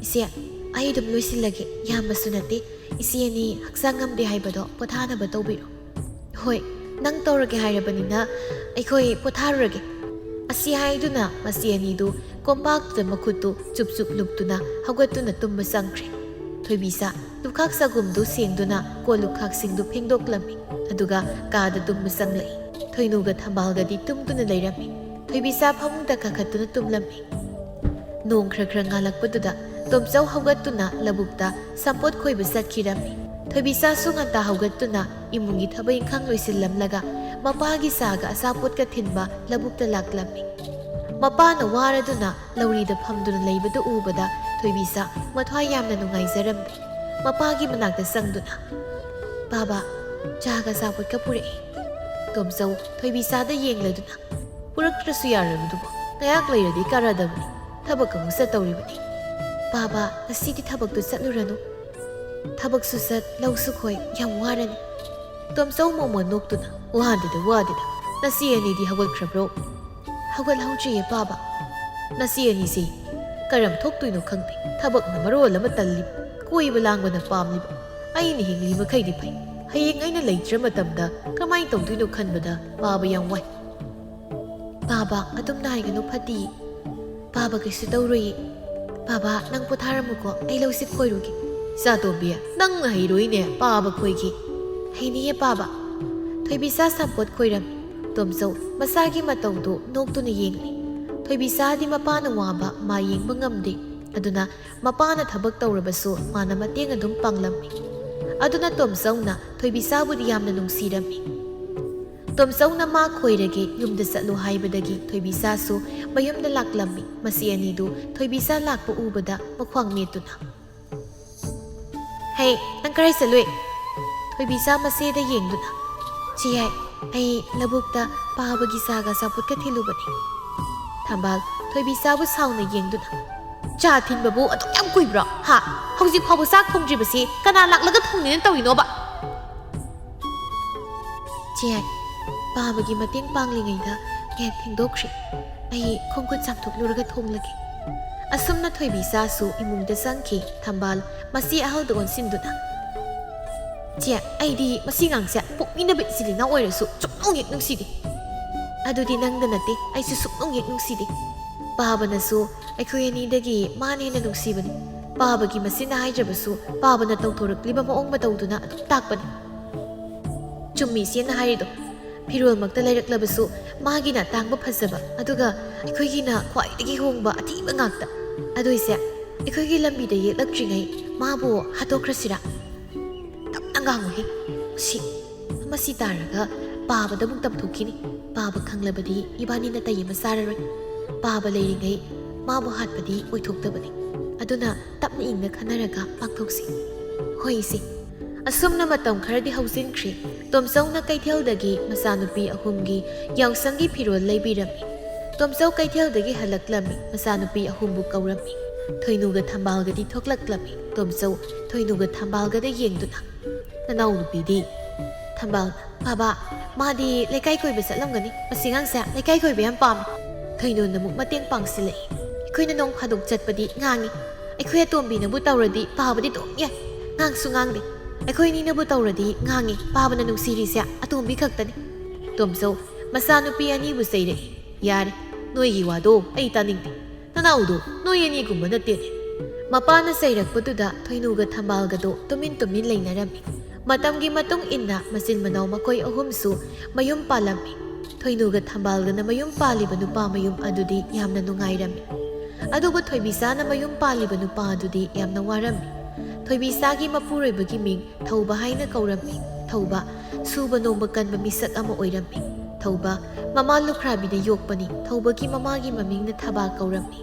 "ꯏꯆꯦ, ꯑꯩ ꯑꯗꯨꯝ ꯂꯣꯏꯁꯤꯜꯂꯒꯦ, ꯌꯥꯝꯕꯁꯨ ꯅꯠꯇꯦ꯫ ꯏꯆꯦ ꯑꯅꯤ ꯍꯛꯆꯥꯡ ꯉꯝꯗꯦ ꯍꯥꯏꯕꯗꯣ ꯄꯣꯊꯥꯅꯕ ꯇꯧꯕꯤꯔꯣ꯫ ꯍꯣꯏ, ꯅꯪ ꯇꯧꯔꯒꯦ ꯍꯥꯏꯔꯕꯅꯤꯅ ꯑꯩꯈꯣꯏ ꯄꯣꯊꯥꯔꯨꯔꯒꯦ꯫ ꯑꯁꯤ ꯍꯥꯏꯗꯨꯅ ꯃꯆꯦ ꯑꯅꯤꯗꯨ ꯀꯣꯝꯄꯥꯛꯇꯨꯗ ꯃꯈꯨꯠꯇꯨ ꯆꯨꯞ ꯆꯨꯞ ꯂꯨꯞꯇꯨꯅ ꯍꯧꯒꯠꯇꯨꯅ ꯇꯨꯝꯕ ꯆꯪꯈ꯭ꯔꯦ꯫ ꯊꯣꯏꯕꯤꯁꯥ ꯂꯨꯈꯥꯛ ꯆꯒꯨꯝꯗꯨ ꯁꯦꯡꯗꯨꯅ ꯀꯣꯜ ꯂꯨꯈꯥꯛꯁꯤꯡꯗꯨ ꯐꯦꯡꯗꯣꯛꯂꯝꯃꯤ꯫ ꯑꯗꯨꯒ ꯀꯥꯗ ꯇꯨꯝꯕ ꯆꯪꯂꯛꯏ꯫ ꯊꯣꯏꯅꯨꯒ ꯊꯝꯕꯥꯜꯒꯗꯤ ꯇꯨꯝꯗꯨꯅ ꯂꯩꯔꯝꯃꯤ꯫ ꯊꯣꯏꯕꯤꯁꯥ ꯐꯃꯨꯡꯗ ꯀꯥꯈꯠꯇꯨꯅ ꯇꯨꯝꯂꯝꯃꯤ꯫ ꯅꯣꯡ ꯈꯔ ꯈꯔ ꯉꯥꯜꯂꯛꯄꯗꯨꯗ ꯇꯣꯝꯆꯧ ꯍꯧꯒꯠꯇꯨꯅ ꯂꯧꯕꯨꯛꯇ ꯁꯝꯄꯣꯠ ꯈꯣꯏꯕ ꯆꯠꯈꯤꯔꯝꯃꯤ꯫ ꯊꯣꯏꯕꯤꯁꯥꯁꯨ ꯉꯟꯇꯥ ꯍꯧꯒꯠꯇꯨꯅ ꯏꯃꯨꯡꯒꯤ ꯊꯕꯛ ꯏꯪꯈꯥꯡ ꯂꯣꯏꯁꯤꯜꯂꯝꯂꯒ ꯃꯄꯥꯒꯤ ꯆꯥꯒ ꯑꯆꯥꯄꯣꯠꯀ ꯊꯤꯟꯕ ꯂꯧꯕꯨꯛꯇ ꯂꯥꯛꯂꯝꯃꯤ꯫ ꯃꯄꯥꯅ ꯋꯥꯔꯗꯨꯅ ꯂꯧꯔꯤꯗ ꯐꯝꯗꯨꯅ ꯂꯩꯕꯗꯨ ꯎꯕꯗ ꯊꯣꯏꯕꯤꯁꯥ ꯃꯊ꯭ꯋꯥꯏ ꯌꯥꯝꯅ ꯅꯨꯡꯉꯥꯏꯖꯔꯝꯃꯤ꯫ ꯃꯄꯥꯒꯤ ꯃꯅꯥꯛꯇ ꯆꯪꯗꯨꯅ, "ꯕꯥꯕꯥ, ꯆꯥꯒ ꯑꯆꯥꯄꯣꯠꯀ ꯄꯨꯔꯛꯏ꯫" ꯇꯣꯝꯆꯧ ꯊꯣꯏꯕꯤꯁꯥꯗ ꯌꯦꯡꯂꯗꯨꯅ, "ꯄꯨꯔꯛꯇ꯭ꯔꯁꯨ ꯌꯥꯔꯕꯗꯨꯕꯨ, ꯉꯥꯏꯍꯥꯛ ꯂꯩꯔꯗꯤ ꯀꯥꯔꯗꯕꯅꯤ, ꯊꯕꯛ ꯑꯃꯨꯛ ꯆꯠꯇꯧꯔꯤꯕꯅꯤ꯫ ꯕꯥꯕꯥ, ꯉꯁꯤꯗꯤ ꯊꯕꯛꯇꯨ ꯆꯠꯂꯨꯔꯅꯨ꯫ ꯊꯕꯛꯁꯨ ꯆꯠ, ꯂꯧꯁꯨ ꯈꯣꯏ, ꯌꯥꯝ ꯋꯥꯔꯅꯤ꯫" ꯇꯣꯝꯆꯧ ꯃꯣꯃꯣꯟ ꯅꯣꯛꯇꯨꯅ, "ꯋꯥꯗꯦꯗ, ꯋꯥꯗꯦꯗ꯫ ꯅꯆꯦ ꯑꯅꯤꯗꯤ ꯍꯧꯒꯠꯈ꯭ꯔꯕ꯭ꯔꯣ?" "ꯍꯧꯒꯠꯍꯧꯗ꯭ꯔꯤꯌꯦ ꯄꯥꯕ꯫" "ꯅꯆꯦ ꯑꯅꯤꯁꯦ ꯀꯔꯝ ꯊꯣꯛꯇꯣꯏꯅꯣ ꯈꯪꯗꯦ꯫ ꯊꯕꯛꯅ ꯃꯔꯣꯜ ꯑꯃ ꯇꯜꯂꯤꯕ, ꯀꯣꯏꯕ ꯂꯥꯡꯕꯅ ꯄꯥꯝꯂꯤꯕ꯫ ꯑꯩꯅ ꯍꯤꯡꯂꯤ ꯃꯈꯩꯗꯤ ꯐꯩ꯫ ꯍꯌꯦꯡ ꯑꯩꯅ ꯂꯩꯇ꯭ꯔ ꯃꯇꯝꯗ ꯀꯃꯥꯏꯅ ꯇꯧꯗꯣꯏꯅꯣ ꯈꯟꯕꯗ ꯄꯥꯕ ꯌꯥꯝ ꯋꯥꯏ꯫" "ꯄꯥꯕ, ꯑꯗꯨꯝ ꯅꯥꯏꯒꯅꯨ, ꯐꯠꯇꯤꯌꯦ꯫ ꯄꯥꯕ ꯀꯩꯁꯨ ꯇꯧꯔꯣꯏꯌꯦ꯫ ꯄꯥꯕ, ꯅꯪ ꯄꯣꯊꯥꯔꯝꯃꯨꯀꯣ, ꯑꯩ ꯂꯧꯁꯤ ꯈꯣꯏꯔꯨꯒꯦ꯫" "ꯆꯥꯇꯣꯝꯕꯤ, ꯅꯪ ꯍꯩꯔꯣꯏꯅꯦ ꯄꯥꯕ ꯈꯣꯏꯒꯦ꯫" "ꯍꯩꯅꯤꯌꯦ ꯄꯥꯕ꯫" ꯊꯣꯏꯕꯤꯁꯥ ꯁꯝꯄꯣꯠ ꯈꯣꯏꯔꯝꯃꯤ꯫ ꯇꯣꯝꯆꯧ ꯃꯆꯥꯒꯤ ꯃꯇꯧꯗꯨ ꯅꯣꯛꯇꯨꯅ ꯌꯦꯡꯂꯤ꯫ ꯊꯣꯏꯕꯤꯁꯥꯗꯤ ꯃꯄꯥꯅ ꯋꯥꯕ ꯃꯥ ꯌꯦꯡꯕ ꯉꯝꯗꯦ꯫ ꯑꯗꯨꯅ ꯃꯄꯥꯅ ꯊꯕꯛ ꯇꯧꯔꯕꯁꯨ ꯃꯥꯅ ꯃꯇꯦꯡ ꯑꯗꯨꯝ ꯄꯥꯡꯂꯝꯃꯤ꯫ ꯑꯗꯨꯅ ꯇꯣꯝꯆꯧꯅ ꯊꯣꯏꯕꯤꯁꯥꯕꯨꯗꯤ ꯌꯥꯝꯅ ꯅꯨꯡꯁꯤꯔꯝꯃꯤ꯫ ꯇꯣꯝꯆꯧꯅ ꯃꯥ ꯈꯣꯏꯔꯒꯦ, ꯌꯨꯝꯗ ꯆꯠꯂꯨ ꯍꯥꯏꯕꯗꯒꯤ ꯊꯣꯏꯕꯤꯁꯥꯁꯨ ꯃꯌꯨꯝꯗ ꯂꯥꯛꯂꯝꯃꯤ꯫ ꯃꯆꯦ ꯑꯅꯤꯗꯨ ꯊꯣꯏꯕꯤꯁꯥ ꯂꯥꯛꯄ ꯎꯕꯗ ꯃꯈ꯭ꯋꯥꯡ ꯃꯦꯠꯇꯨꯅ, "ꯍꯦ, ꯅꯪ ꯀꯔꯥꯏ ꯆꯠꯂꯨꯏ?" ꯊꯣꯏꯕꯤꯁꯥ ꯃꯆꯦꯗ ꯌꯦꯡꯗꯨꯅ, "ꯆꯦ ꯌꯥꯏ, ꯑꯩ ꯂꯧꯕꯨꯛꯇ ꯄꯥꯕꯒꯤ ꯆꯥꯒ ꯑꯆꯥꯄꯣꯠꯀ ꯊꯤꯜꯂꯨꯕꯅꯤ꯫" ꯊꯝꯕꯥꯜ ꯊꯣꯏꯕꯤꯁꯥꯕꯨ ꯁꯥꯎꯅ ꯌꯦꯡꯗꯨꯅ, "ꯆꯥ ꯊꯤꯟꯕꯕꯨ ꯑꯗꯨꯛ ꯌꯥꯝ ꯀꯨꯏꯕ꯭ꯔꯣ? ꯍꯥ? ꯍꯧꯖꯤꯛ ꯐꯥꯎꯕ ꯆꯥꯛ ꯊꯣꯡꯗ꯭ꯔꯤꯕꯁꯤ ꯀꯅꯥ ꯂꯥꯛꯂꯒ ꯊꯣꯡꯅꯤꯅ ꯇꯧꯔꯤꯅꯣꯕ?" "ꯆꯦ ꯌꯥꯏ, ꯄꯥꯕꯒꯤ ꯃꯇꯦꯡ ꯄꯥꯡꯂꯤꯉꯩꯗ ꯍꯦꯛ ꯊꯦꯡꯗꯣꯛꯈ꯭ꯔꯦ꯫ ꯑꯩ ꯈꯣꯡ ꯈꯨꯠ ꯆꯥꯝꯊꯣꯛꯂꯨꯔꯒ ꯊꯣꯡꯂꯒꯦ꯫" ꯑꯁꯨꯝꯅ ꯊꯣꯏꯕꯤꯆꯥꯁꯨ ꯏꯃꯨꯡꯗ ꯆꯪꯈꯤ꯫ ꯊꯝꯕꯥꯜ ꯃꯆꯦ ꯑꯍꯜꯗ ꯑꯣꯟꯁꯤꯟꯗꯨꯅ, "ꯆꯦ, ꯑꯩꯗꯤ ꯃꯁꯤ ꯑꯉꯥꯡꯁꯦ ꯄꯣꯛꯃꯤꯟꯅꯕ ꯏꯆꯤꯜ ꯏꯅꯥꯎ ꯑꯣꯏꯔꯁꯨ ꯁꯨꯛꯅꯨꯡ ꯍꯦꯛ ꯅꯨꯡꯁꯤꯗꯦ꯫ ꯑꯗꯨꯗꯤ ꯅꯪꯗ ꯅꯠꯇꯦ, ꯑꯩꯁꯨ ꯁꯨꯛꯅꯨꯡ ꯍꯦꯛ ꯅꯨꯡꯁꯤꯗꯦ꯫ ꯄꯥꯕꯅꯁꯨ ꯑꯩꯈꯣꯏ ꯑꯅꯤꯗꯒꯤ ꯃꯥꯅ ꯍꯦꯟꯅ ꯅꯨꯡꯁꯤꯕꯅꯤ꯫ ꯄꯥꯕꯒꯤ ꯃꯆꯤꯟꯅ ꯍꯥꯏꯗ꯭ꯔꯕꯁꯨ ꯄꯥꯕꯅ ꯇꯧꯊꯣꯔꯛꯂꯤꯕ ꯃꯑꯣꯡ ꯃꯇꯧꯗꯨꯅ ꯑꯗꯨꯝ ꯇꯥꯛꯄꯅꯤ꯫" "ꯆꯨꯝꯃꯤ ꯏꯆꯦꯅ ꯍꯥꯏꯔꯤꯗꯣ꯫ ꯐꯤꯔꯣꯜꯃꯛꯇ ꯂꯩꯔꯛꯂꯕꯁꯨ ꯃꯥꯒꯤꯅ ꯑꯇꯥꯡꯕ ꯐꯖꯕ, ꯑꯗꯨꯒ ꯑꯩꯈꯣꯏꯒꯤꯅ ꯈ꯭ꯋꯥꯏꯗꯒꯤ ꯍꯣꯡꯕ ꯑꯊꯤꯕ ꯉꯥꯛꯇ꯫ ꯑꯗꯨ ꯏꯆꯦ, ꯑꯩꯈꯣꯏꯒꯤ ꯂꯝꯕꯤꯗ ꯌꯦꯛꯂꯛꯇ꯭ꯔꯤꯉꯩ ꯃꯥꯕꯨ ꯍꯥꯠꯇꯣꯛꯈ꯭ꯔꯁꯤꯔꯥ?" "ꯇꯞꯅ ꯉꯥꯡꯉꯨꯍꯦ꯫ ꯁꯤ, ꯃꯁꯤ ꯇꯥꯔꯒ ꯄꯥꯕꯗ ꯑꯃꯨꯛ ꯇꯝꯊꯣꯛꯈꯤꯅꯤ꯫ ꯄꯥꯕ ꯈꯪꯂꯕꯗꯤ ꯏꯕꯥꯅꯤ ꯅꯥꯇꯩ ꯑꯃ ꯆꯥꯔꯔꯣꯏ꯫ ꯄꯥꯕ ꯂꯩꯔꯤꯉꯩ ꯃꯥꯕꯨ ꯍꯥꯠꯄꯗꯤ ꯑꯣꯏꯊꯣꯛꯇꯕꯅꯤ꯫ ꯑꯗꯨꯅ ꯇꯞꯅ ꯏꯪꯅ ꯈꯟꯅꯔꯒ ꯄꯥꯡꯊꯣꯛꯁꯤ꯫" "ꯍꯣꯏ ꯏꯆꯦ꯫" ꯑꯁꯨꯝꯅ ꯃꯇꯝ ꯈꯔꯗꯤ ꯍꯧꯖꯤꯟꯈ꯭ꯔꯦ꯫ ꯇꯣꯝꯆꯧꯅ ꯀꯩꯊꯦꯜꯗꯒꯤ ꯃꯆꯥꯅꯨꯄꯤ ꯑꯍꯨꯝꯒꯤ ꯌꯥꯎꯁꯪꯒꯤ ꯐꯤꯔꯣꯜ ꯂꯩꯕꯤꯔꯝꯃꯤ꯫ ꯇꯣꯝꯆꯧ ꯀꯩꯊꯦꯜꯗꯒꯤ ꯍꯜꯂꯛꯂꯝꯃꯤ꯫ ꯃꯆꯥꯅꯨꯄꯤ ꯑꯍꯨꯝꯕꯨ ꯀꯧꯔꯝꯃꯤ꯫ ꯊꯣꯏꯅꯨꯒ ꯊꯝꯕꯥꯜꯒꯗꯤ ꯊꯣꯛꯂꯛꯂꯝꯃꯤ꯫ ꯇꯣꯝꯆꯧ ꯊꯣꯏꯅꯨꯒ ꯊꯝꯕꯥꯜꯒꯗ ꯌꯦꯡꯗꯨꯅ, "ꯅꯅꯥꯎꯅꯨꯄꯤꯗꯤ?" ꯊꯝꯕꯥꯜꯅ, "ꯕꯥꯕꯥ, ꯃꯥꯗꯤ ꯂꯩꯀꯥꯏ ꯀꯣꯏꯕ ꯆꯠꯂꯝꯒꯅꯤ꯫ ꯃꯁꯤ ꯑꯉꯥꯡꯁꯦ ꯂꯩꯀꯥꯏ ꯀꯣꯏꯕ ꯌꯥꯝ ꯄꯥꯝꯃꯤ꯫" ꯊꯣꯏꯅꯨꯅ ꯑꯃꯨꯛ ꯃꯇꯦꯡ ꯄꯥꯡꯁꯤꯜꯂꯛꯏ꯫ "ꯑꯩꯈꯣꯏꯅ ꯅꯣꯡ ꯐꯥꯗꯣꯛ ꯆꯠꯄꯗꯤ ꯉꯥꯡꯉꯤ꯫ ꯑꯩꯈꯣꯏ ꯑꯇꯣꯝꯕꯤꯅꯕꯨ ꯇꯧꯔꯗꯤ ꯄꯥꯕꯗꯤ ꯑꯗꯨꯝ ꯌꯥꯏ꯫ ꯉꯥꯡꯁꯨ ꯉꯥꯡꯗꯦ꯫ ꯑꯩꯈꯣꯏ ꯑꯅꯤꯅꯕꯨ ꯇꯧꯔꯗꯤ ꯉꯥꯡꯉꯤ꯫ ꯄꯥꯕꯅ ꯅꯨꯡꯁꯤꯔꯤꯁꯦ ꯑꯇꯣꯝꯕꯤ ꯈꯛꯇꯅꯤ꯫" ꯇꯣꯝꯆꯧ ꯃꯆꯥꯅꯨꯄꯤ ꯑꯅꯤꯕꯨ ꯆꯩꯔꯛꯏ꯫ "ꯌꯥꯔꯦ, ꯅꯣꯏꯒꯤ ꯋꯥꯗꯣ ꯑꯩ ꯇꯥꯅꯤꯡꯗꯦ꯫ ꯅꯅꯥꯎꯗꯣ ꯅꯣꯏ ꯑꯅꯤꯒꯨꯝꯕ ꯅꯠꯇꯦꯅꯦ꯫" ꯃꯄꯥꯅ ꯆꯩꯔꯛꯄꯗꯨꯗ ꯊꯣꯏꯅꯨꯒ ꯊꯝꯕꯥꯜꯒꯗꯣ ꯇꯨꯃꯤꯟ ꯇꯨꯃꯤꯟ ꯂꯩꯅꯔꯝꯃꯤ꯫ ꯃꯇꯝꯒꯤ ꯃꯇꯨꯡ ꯏꯟꯅ ꯃꯆꯤꯟ ꯃꯅꯥꯎ ꯃꯈꯣꯏ ꯑꯍꯨꯝꯁꯨ ꯃꯌꯨꯝ ꯄꯥꯜꯂꯝꯃꯤ꯫ ꯊꯣꯏꯅꯨꯒ ꯊꯝꯕꯥꯜꯒꯅ ꯃꯌꯨꯝ ꯄꯥꯜꯂꯤꯕ ꯅꯨꯄꯥ ꯃꯌꯨꯝ ꯑꯗꯨꯗꯤ ꯌꯥꯝꯅ ꯅꯨꯡꯉꯥꯏꯔꯝꯃꯤ꯫ ꯑꯗꯨꯕꯨ ꯊꯣꯏꯕꯤꯆꯥꯅ ꯃꯌꯨꯝ ꯄꯥꯜꯂꯤꯕ ꯅꯨꯄꯥ ꯑꯗꯨꯗꯤ ꯌꯥꯝꯅ ꯋꯥꯔꯝꯃꯤ꯫ ꯊꯣꯏꯕꯤꯆꯥꯒꯤ ꯃꯄꯨꯔꯣꯏꯕꯒꯤ ꯃꯤꯡ ꯊꯧꯕ ꯍꯥꯏꯅ ꯀꯧꯔꯝꯃꯤ꯫ ꯊꯧꯕ ꯁꯨꯕ ꯅꯣꯝꯕ ꯀꯟꯕ ꯃꯤꯁꯛ ꯑꯃ ꯑꯣꯏꯔꯝꯃꯤ꯫ ꯊꯧꯕ ꯃꯃꯥ ꯂꯨꯈ꯭ꯔꯥꯕꯤꯗ ꯌꯣꯛꯄꯅꯤ꯫ ꯊꯧꯕꯒꯤ ꯃꯃꯥꯒꯤ ꯃꯃꯤꯡꯅ ꯊꯕꯥ ꯀꯧꯔꯝꯃꯤ꯫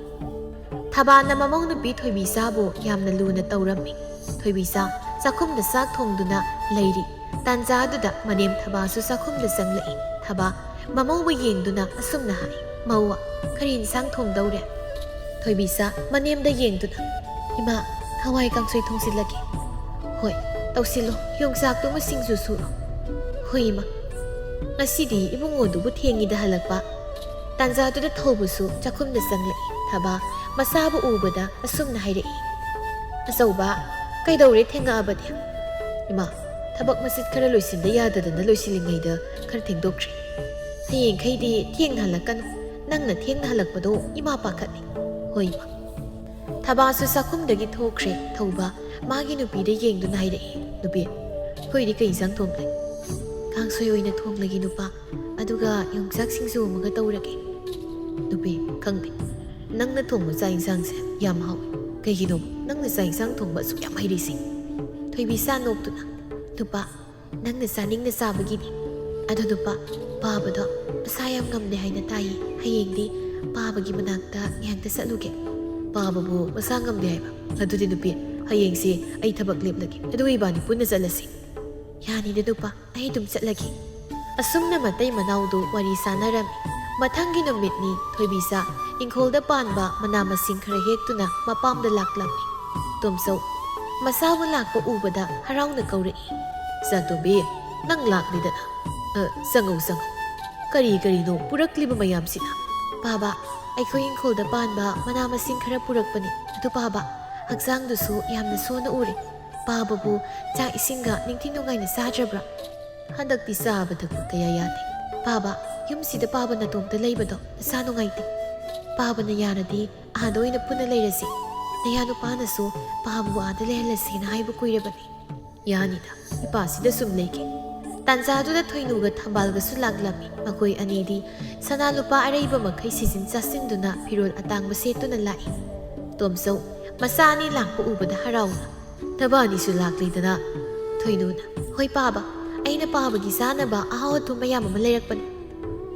ꯊꯕꯥꯅ ꯃꯃꯧ ꯅꯨꯄꯤ ꯊꯣꯏꯕꯤꯆꯥꯕꯨ ꯌꯥꯝꯅ ꯂꯨꯅ ꯇꯧꯔꯝꯃꯤ꯫ ꯊꯣꯏꯕꯤꯆꯥ ꯆꯥꯛꯈꯨꯝꯗ ꯆꯥꯛ ꯊꯣꯡꯗꯨꯅ ꯂꯩꯔꯤ꯫ ꯇꯥꯟꯖꯥꯗꯨꯗ ꯃꯅꯦꯝ ꯊꯕꯥꯁꯨ ꯆꯥꯛꯈꯨꯝꯗ ꯆꯪꯂꯛꯏ꯫ ꯊꯕꯥ ꯃꯃꯧꯕꯨ ꯌꯦꯡꯗꯨꯅ ꯑꯁꯨꯝꯅ ꯍꯥꯏ, "ꯃꯧ, ꯀꯔꯤ ꯏꯟꯁꯥꯡ ꯊꯣꯡꯗꯧꯔꯦ?" ꯊꯣꯏꯕꯤꯆꯥ ꯃꯅꯦꯝꯗ ꯌꯦꯡꯗꯨꯅ, "ꯏꯃꯥ, ꯍꯋꯥꯏ ꯀꯥꯡꯁꯣꯏ ꯊꯣꯡꯖꯤꯜꯂꯒꯦ꯫" "ꯍꯣꯏ, ꯇꯧꯁꯤꯜꯂꯣ, ꯌꯣꯡꯆꯥꯛꯇꯨꯃ ꯁꯤꯡꯖꯨ ꯁꯨꯔꯣ꯫" "ꯍꯣꯏ ꯏꯃꯥ꯫" ꯉꯁꯤꯗꯤ ꯏꯕꯨꯡꯉꯣꯗꯨꯕꯨ ꯊꯦꯡꯉꯤꯗ ꯍꯜꯂꯛꯄ꯫ ꯇꯥꯟꯖꯥꯗꯨꯗ ꯊꯧꯕꯁꯨ ꯆꯥꯛꯈꯨꯝꯗ ꯆꯪꯂꯛꯏ꯫ ꯊꯕꯥ ꯃꯆꯥꯕꯨ ꯎꯕꯗ ꯑꯁꯨꯝꯅ ꯍꯥꯏꯔꯛꯏ, "ꯑꯆꯧꯕ, ꯀꯩꯗꯧꯔꯦ ꯊꯦꯡꯉꯛꯑꯕꯗꯤ?" "ꯏꯃꯥ, ꯊꯕꯛ ꯃꯆꯤꯠ ꯈꯔ ꯂꯣꯏꯁꯤꯟꯗ ꯌꯥꯗꯗꯅ ꯂꯣꯏꯁꯤꯜꯂꯤꯉꯩꯗ ꯈꯔ ꯊꯦꯡꯗꯣꯛꯈ꯭ꯔꯦ꯫ ꯍꯌꯦꯡꯈꯩꯗꯤ ꯊꯦꯡꯅ ꯍꯜꯂꯛꯀꯅꯨ꯫ ꯅꯪꯅ ꯊꯦꯡꯅ ꯍꯜꯂꯛꯄꯗꯣ ꯏꯃꯥ ꯄꯥꯈꯠꯂꯤ꯫" "ꯍꯣꯏ, ꯏꯃꯥ꯫" ꯊꯕꯥꯁꯨ ꯆꯥꯛꯈꯨꯝꯗꯒꯤ ꯊꯣꯛꯈ꯭ꯔꯦ꯫ ꯊꯧꯕ ꯃꯥꯒꯤ ꯅꯨꯄꯤꯗ ꯌꯦꯡꯗꯨꯅ ꯍꯥꯏꯔꯛꯏ, "ꯅꯨꯄꯤ, ꯑꯩꯈꯣꯏꯗꯤ ꯀꯩ ꯏꯟꯁꯥꯡ ꯊꯣꯡꯗꯣꯏ?" "ꯀꯥꯡꯁꯣꯏ ꯑꯣꯏꯅ ꯊꯣꯡꯂꯒꯦ ꯅꯨꯄꯥ, ꯑꯗꯨꯒ ꯌꯣꯡꯆꯥꯛ ꯁꯤꯡꯖꯨ ꯑꯃꯒ ꯇꯧꯔꯒꯦ꯫" "ꯅꯨꯄꯤ, ꯈꯪꯗꯦ, ꯅꯪꯅ ꯊꯣꯡꯕ ꯆꯥꯛ ꯏꯟꯁꯥꯡꯁꯦ ꯌꯥꯝ ꯍꯥꯎꯏ꯫ ꯀꯩꯒꯤꯅꯣ ꯅꯪꯅ ꯆꯥꯛ ꯏꯟꯁꯥꯡ ꯊꯣꯡꯕ ꯑꯁꯨꯛ ꯌꯥꯝ ꯍꯩꯔꯤꯁꯦ?" ꯊꯣꯏꯕꯤꯁꯥ ꯅꯣꯛꯇꯨꯅ, "ꯅꯨꯄꯥ, ꯅꯪꯅ ꯆꯥꯅꯤꯡꯅ ꯆꯥꯕꯒꯤꯅꯤ꯫ ꯑꯗꯣ ꯅꯨꯄꯥ, ꯄꯥꯕꯗꯣ ꯃꯁꯥ ꯌꯥꯝ ꯉꯝꯗꯦ ꯍꯥꯏꯅ ꯇꯥꯏꯌꯦ꯫ ꯍꯌꯦꯡꯗꯤ ꯄꯥꯕꯒꯤ ꯃꯅꯥꯛꯇ ꯉꯥꯏꯍꯥꯛꯇ ꯆꯠꯂꯨꯒꯦ꯫" "ꯄꯥꯕꯕꯨ ꯃꯁꯥ ꯉꯝꯗꯦ ꯍꯥꯏꯕ? ꯑꯗꯨꯗꯤ ꯅꯨꯄꯤ, ꯍꯌꯦꯡꯁꯦ ꯑꯩ ꯊꯕꯛ ꯂꯦꯞꯂꯒꯦ, ꯑꯗꯨꯒ ꯏꯕꯥꯅꯤ ꯄꯨꯟꯅ ꯆꯠꯂꯁꯤ꯫" "ꯌꯥꯅꯤꯗ ꯅꯨꯄꯥ, ꯑꯩ ꯑꯗꯨꯝ ꯆꯠꯂꯒꯦ꯫" ꯑꯁꯨꯝꯅ ꯃꯇꯩ ꯃꯅꯥꯎꯗꯨ ꯋꯥꯔꯤ ꯁꯥꯟꯅꯔꯝꯃꯤ꯫ ꯃꯊꯪꯒꯤ ꯅꯨꯃꯤꯠꯅꯤ꯫ ꯊꯣꯏꯕꯤꯁꯥ ꯏꯪꯈꯣꯜꯗ ꯄꯥꯟꯕ ꯃꯅꯥ ꯃꯁꯤꯡ ꯈꯔ ꯍꯦꯛꯇꯨꯅ ꯃꯄꯥꯝꯗ ꯂꯥꯛꯂꯝꯃꯤ꯫ ꯇꯣꯝꯆꯧ ꯃꯆꯥꯕꯨ ꯂꯥꯛꯄ ꯎꯕꯗ ꯍꯔꯥꯎꯅ ꯀꯧꯔꯛꯏ, "ꯆꯥꯇꯣꯝꯕꯤ, ꯅꯪ ꯂꯥꯛꯂꯤꯗꯅ? ꯑ, ꯆꯪꯉꯧ, ꯆꯪꯉꯧ꯫ ꯀꯔꯤ ꯀꯔꯤꯅꯣ ꯄꯨꯔꯛꯂꯤꯕ ꯃꯌꯥꯝꯁꯤꯅ?" "ꯄꯥꯕ, ꯑꯩꯈꯣꯏ ꯏꯪꯈꯣꯜꯗ ꯄꯥꯟꯕ ꯃꯅꯥ ꯃꯁꯤꯡ ꯈꯔ ꯄꯨꯔꯛꯄꯅꯤ꯫ ꯑꯗꯨ ꯄꯥꯕ, ꯍꯛꯆꯥꯡꯗꯨꯁꯨ ꯌꯥꯝꯅ ꯁꯣꯟꯅ ꯎꯔꯦ꯫ ꯄꯥꯕꯕꯨ ꯆꯥꯛ ꯏꯁꯤꯡꯒ ꯅꯤꯡꯊꯤ ꯅꯨꯡꯉꯥꯏꯅ ꯆꯥꯗ꯭ꯔꯕ꯭ꯔꯥ?" "ꯍꯟꯗꯛꯇꯤ ꯆꯥꯕ ꯊꯛꯄ ꯀꯌꯥ ꯌꯥꯗꯦ꯫ ꯄꯥꯕ, ꯌꯨꯝꯁꯤꯗ ꯄꯥꯕ ꯅꯇꯣꯝꯇ ꯂꯩꯕꯗꯣ ꯃꯁꯥ ꯅꯨꯡꯉꯥꯏꯇꯦ꯫ ꯄꯥꯕꯅ ꯌꯥꯔꯗꯤ ꯑꯥꯗ ꯑꯣꯏꯅ ꯄꯨꯟꯅ ꯂꯩꯔꯁꯤ꯫ ꯅꯌꯥ ꯅꯨꯄꯥꯅꯁꯨ ꯄꯥꯕꯕꯨ ꯑꯥꯗ ꯂꯩꯍꯜꯂꯁꯦꯅ ꯍꯥꯏꯕ ꯀꯨꯏꯔꯕꯅꯤ꯫" "ꯌꯥꯅꯤꯗ, ꯏꯄꯥꯁꯤꯗ ꯁꯨꯝ ꯂꯩꯒꯦ꯫" ꯇꯥꯟꯖꯥꯗꯨꯗ ꯊꯣꯏꯅꯨꯒ ꯊꯝꯕꯥꯜꯒꯁꯨ ꯂꯥꯛꯂꯝꯃꯤ꯫ ꯃꯈꯣꯏ ꯑꯅꯤꯗꯤ ꯁꯅꯥ ꯂꯨꯄꯥ ꯑꯔꯩꯕ ꯃꯈꯩ ꯁꯤꯖꯤꯟ ꯆꯥꯁꯤꯟꯗꯨꯅ ꯐꯤꯔꯣꯜ ꯑꯇꯥꯡꯕ ꯁꯦꯠꯇꯨꯅ ꯂꯥꯛꯏ꯫ ꯇꯣꯝꯆꯧ ꯃꯆꯥ ꯑꯅꯤ ꯂꯥꯛꯄ ꯎꯕꯗ ꯍꯔꯥꯎꯅ, "ꯅꯕꯥꯅꯤꯁꯨ ꯂꯥꯛꯂꯤꯗꯅ꯫" ꯊꯣꯏꯅꯨꯅ, "ꯍꯣꯏ ꯄꯥꯕ, ꯑꯩꯅ ꯄꯥꯕꯒꯤ ꯆꯥꯅꯕ ꯑꯍꯥꯎ ꯑꯊꯨꯝ ꯃꯌꯥꯝ ꯑꯃ ꯂꯩꯔꯛꯄꯅꯤ꯫"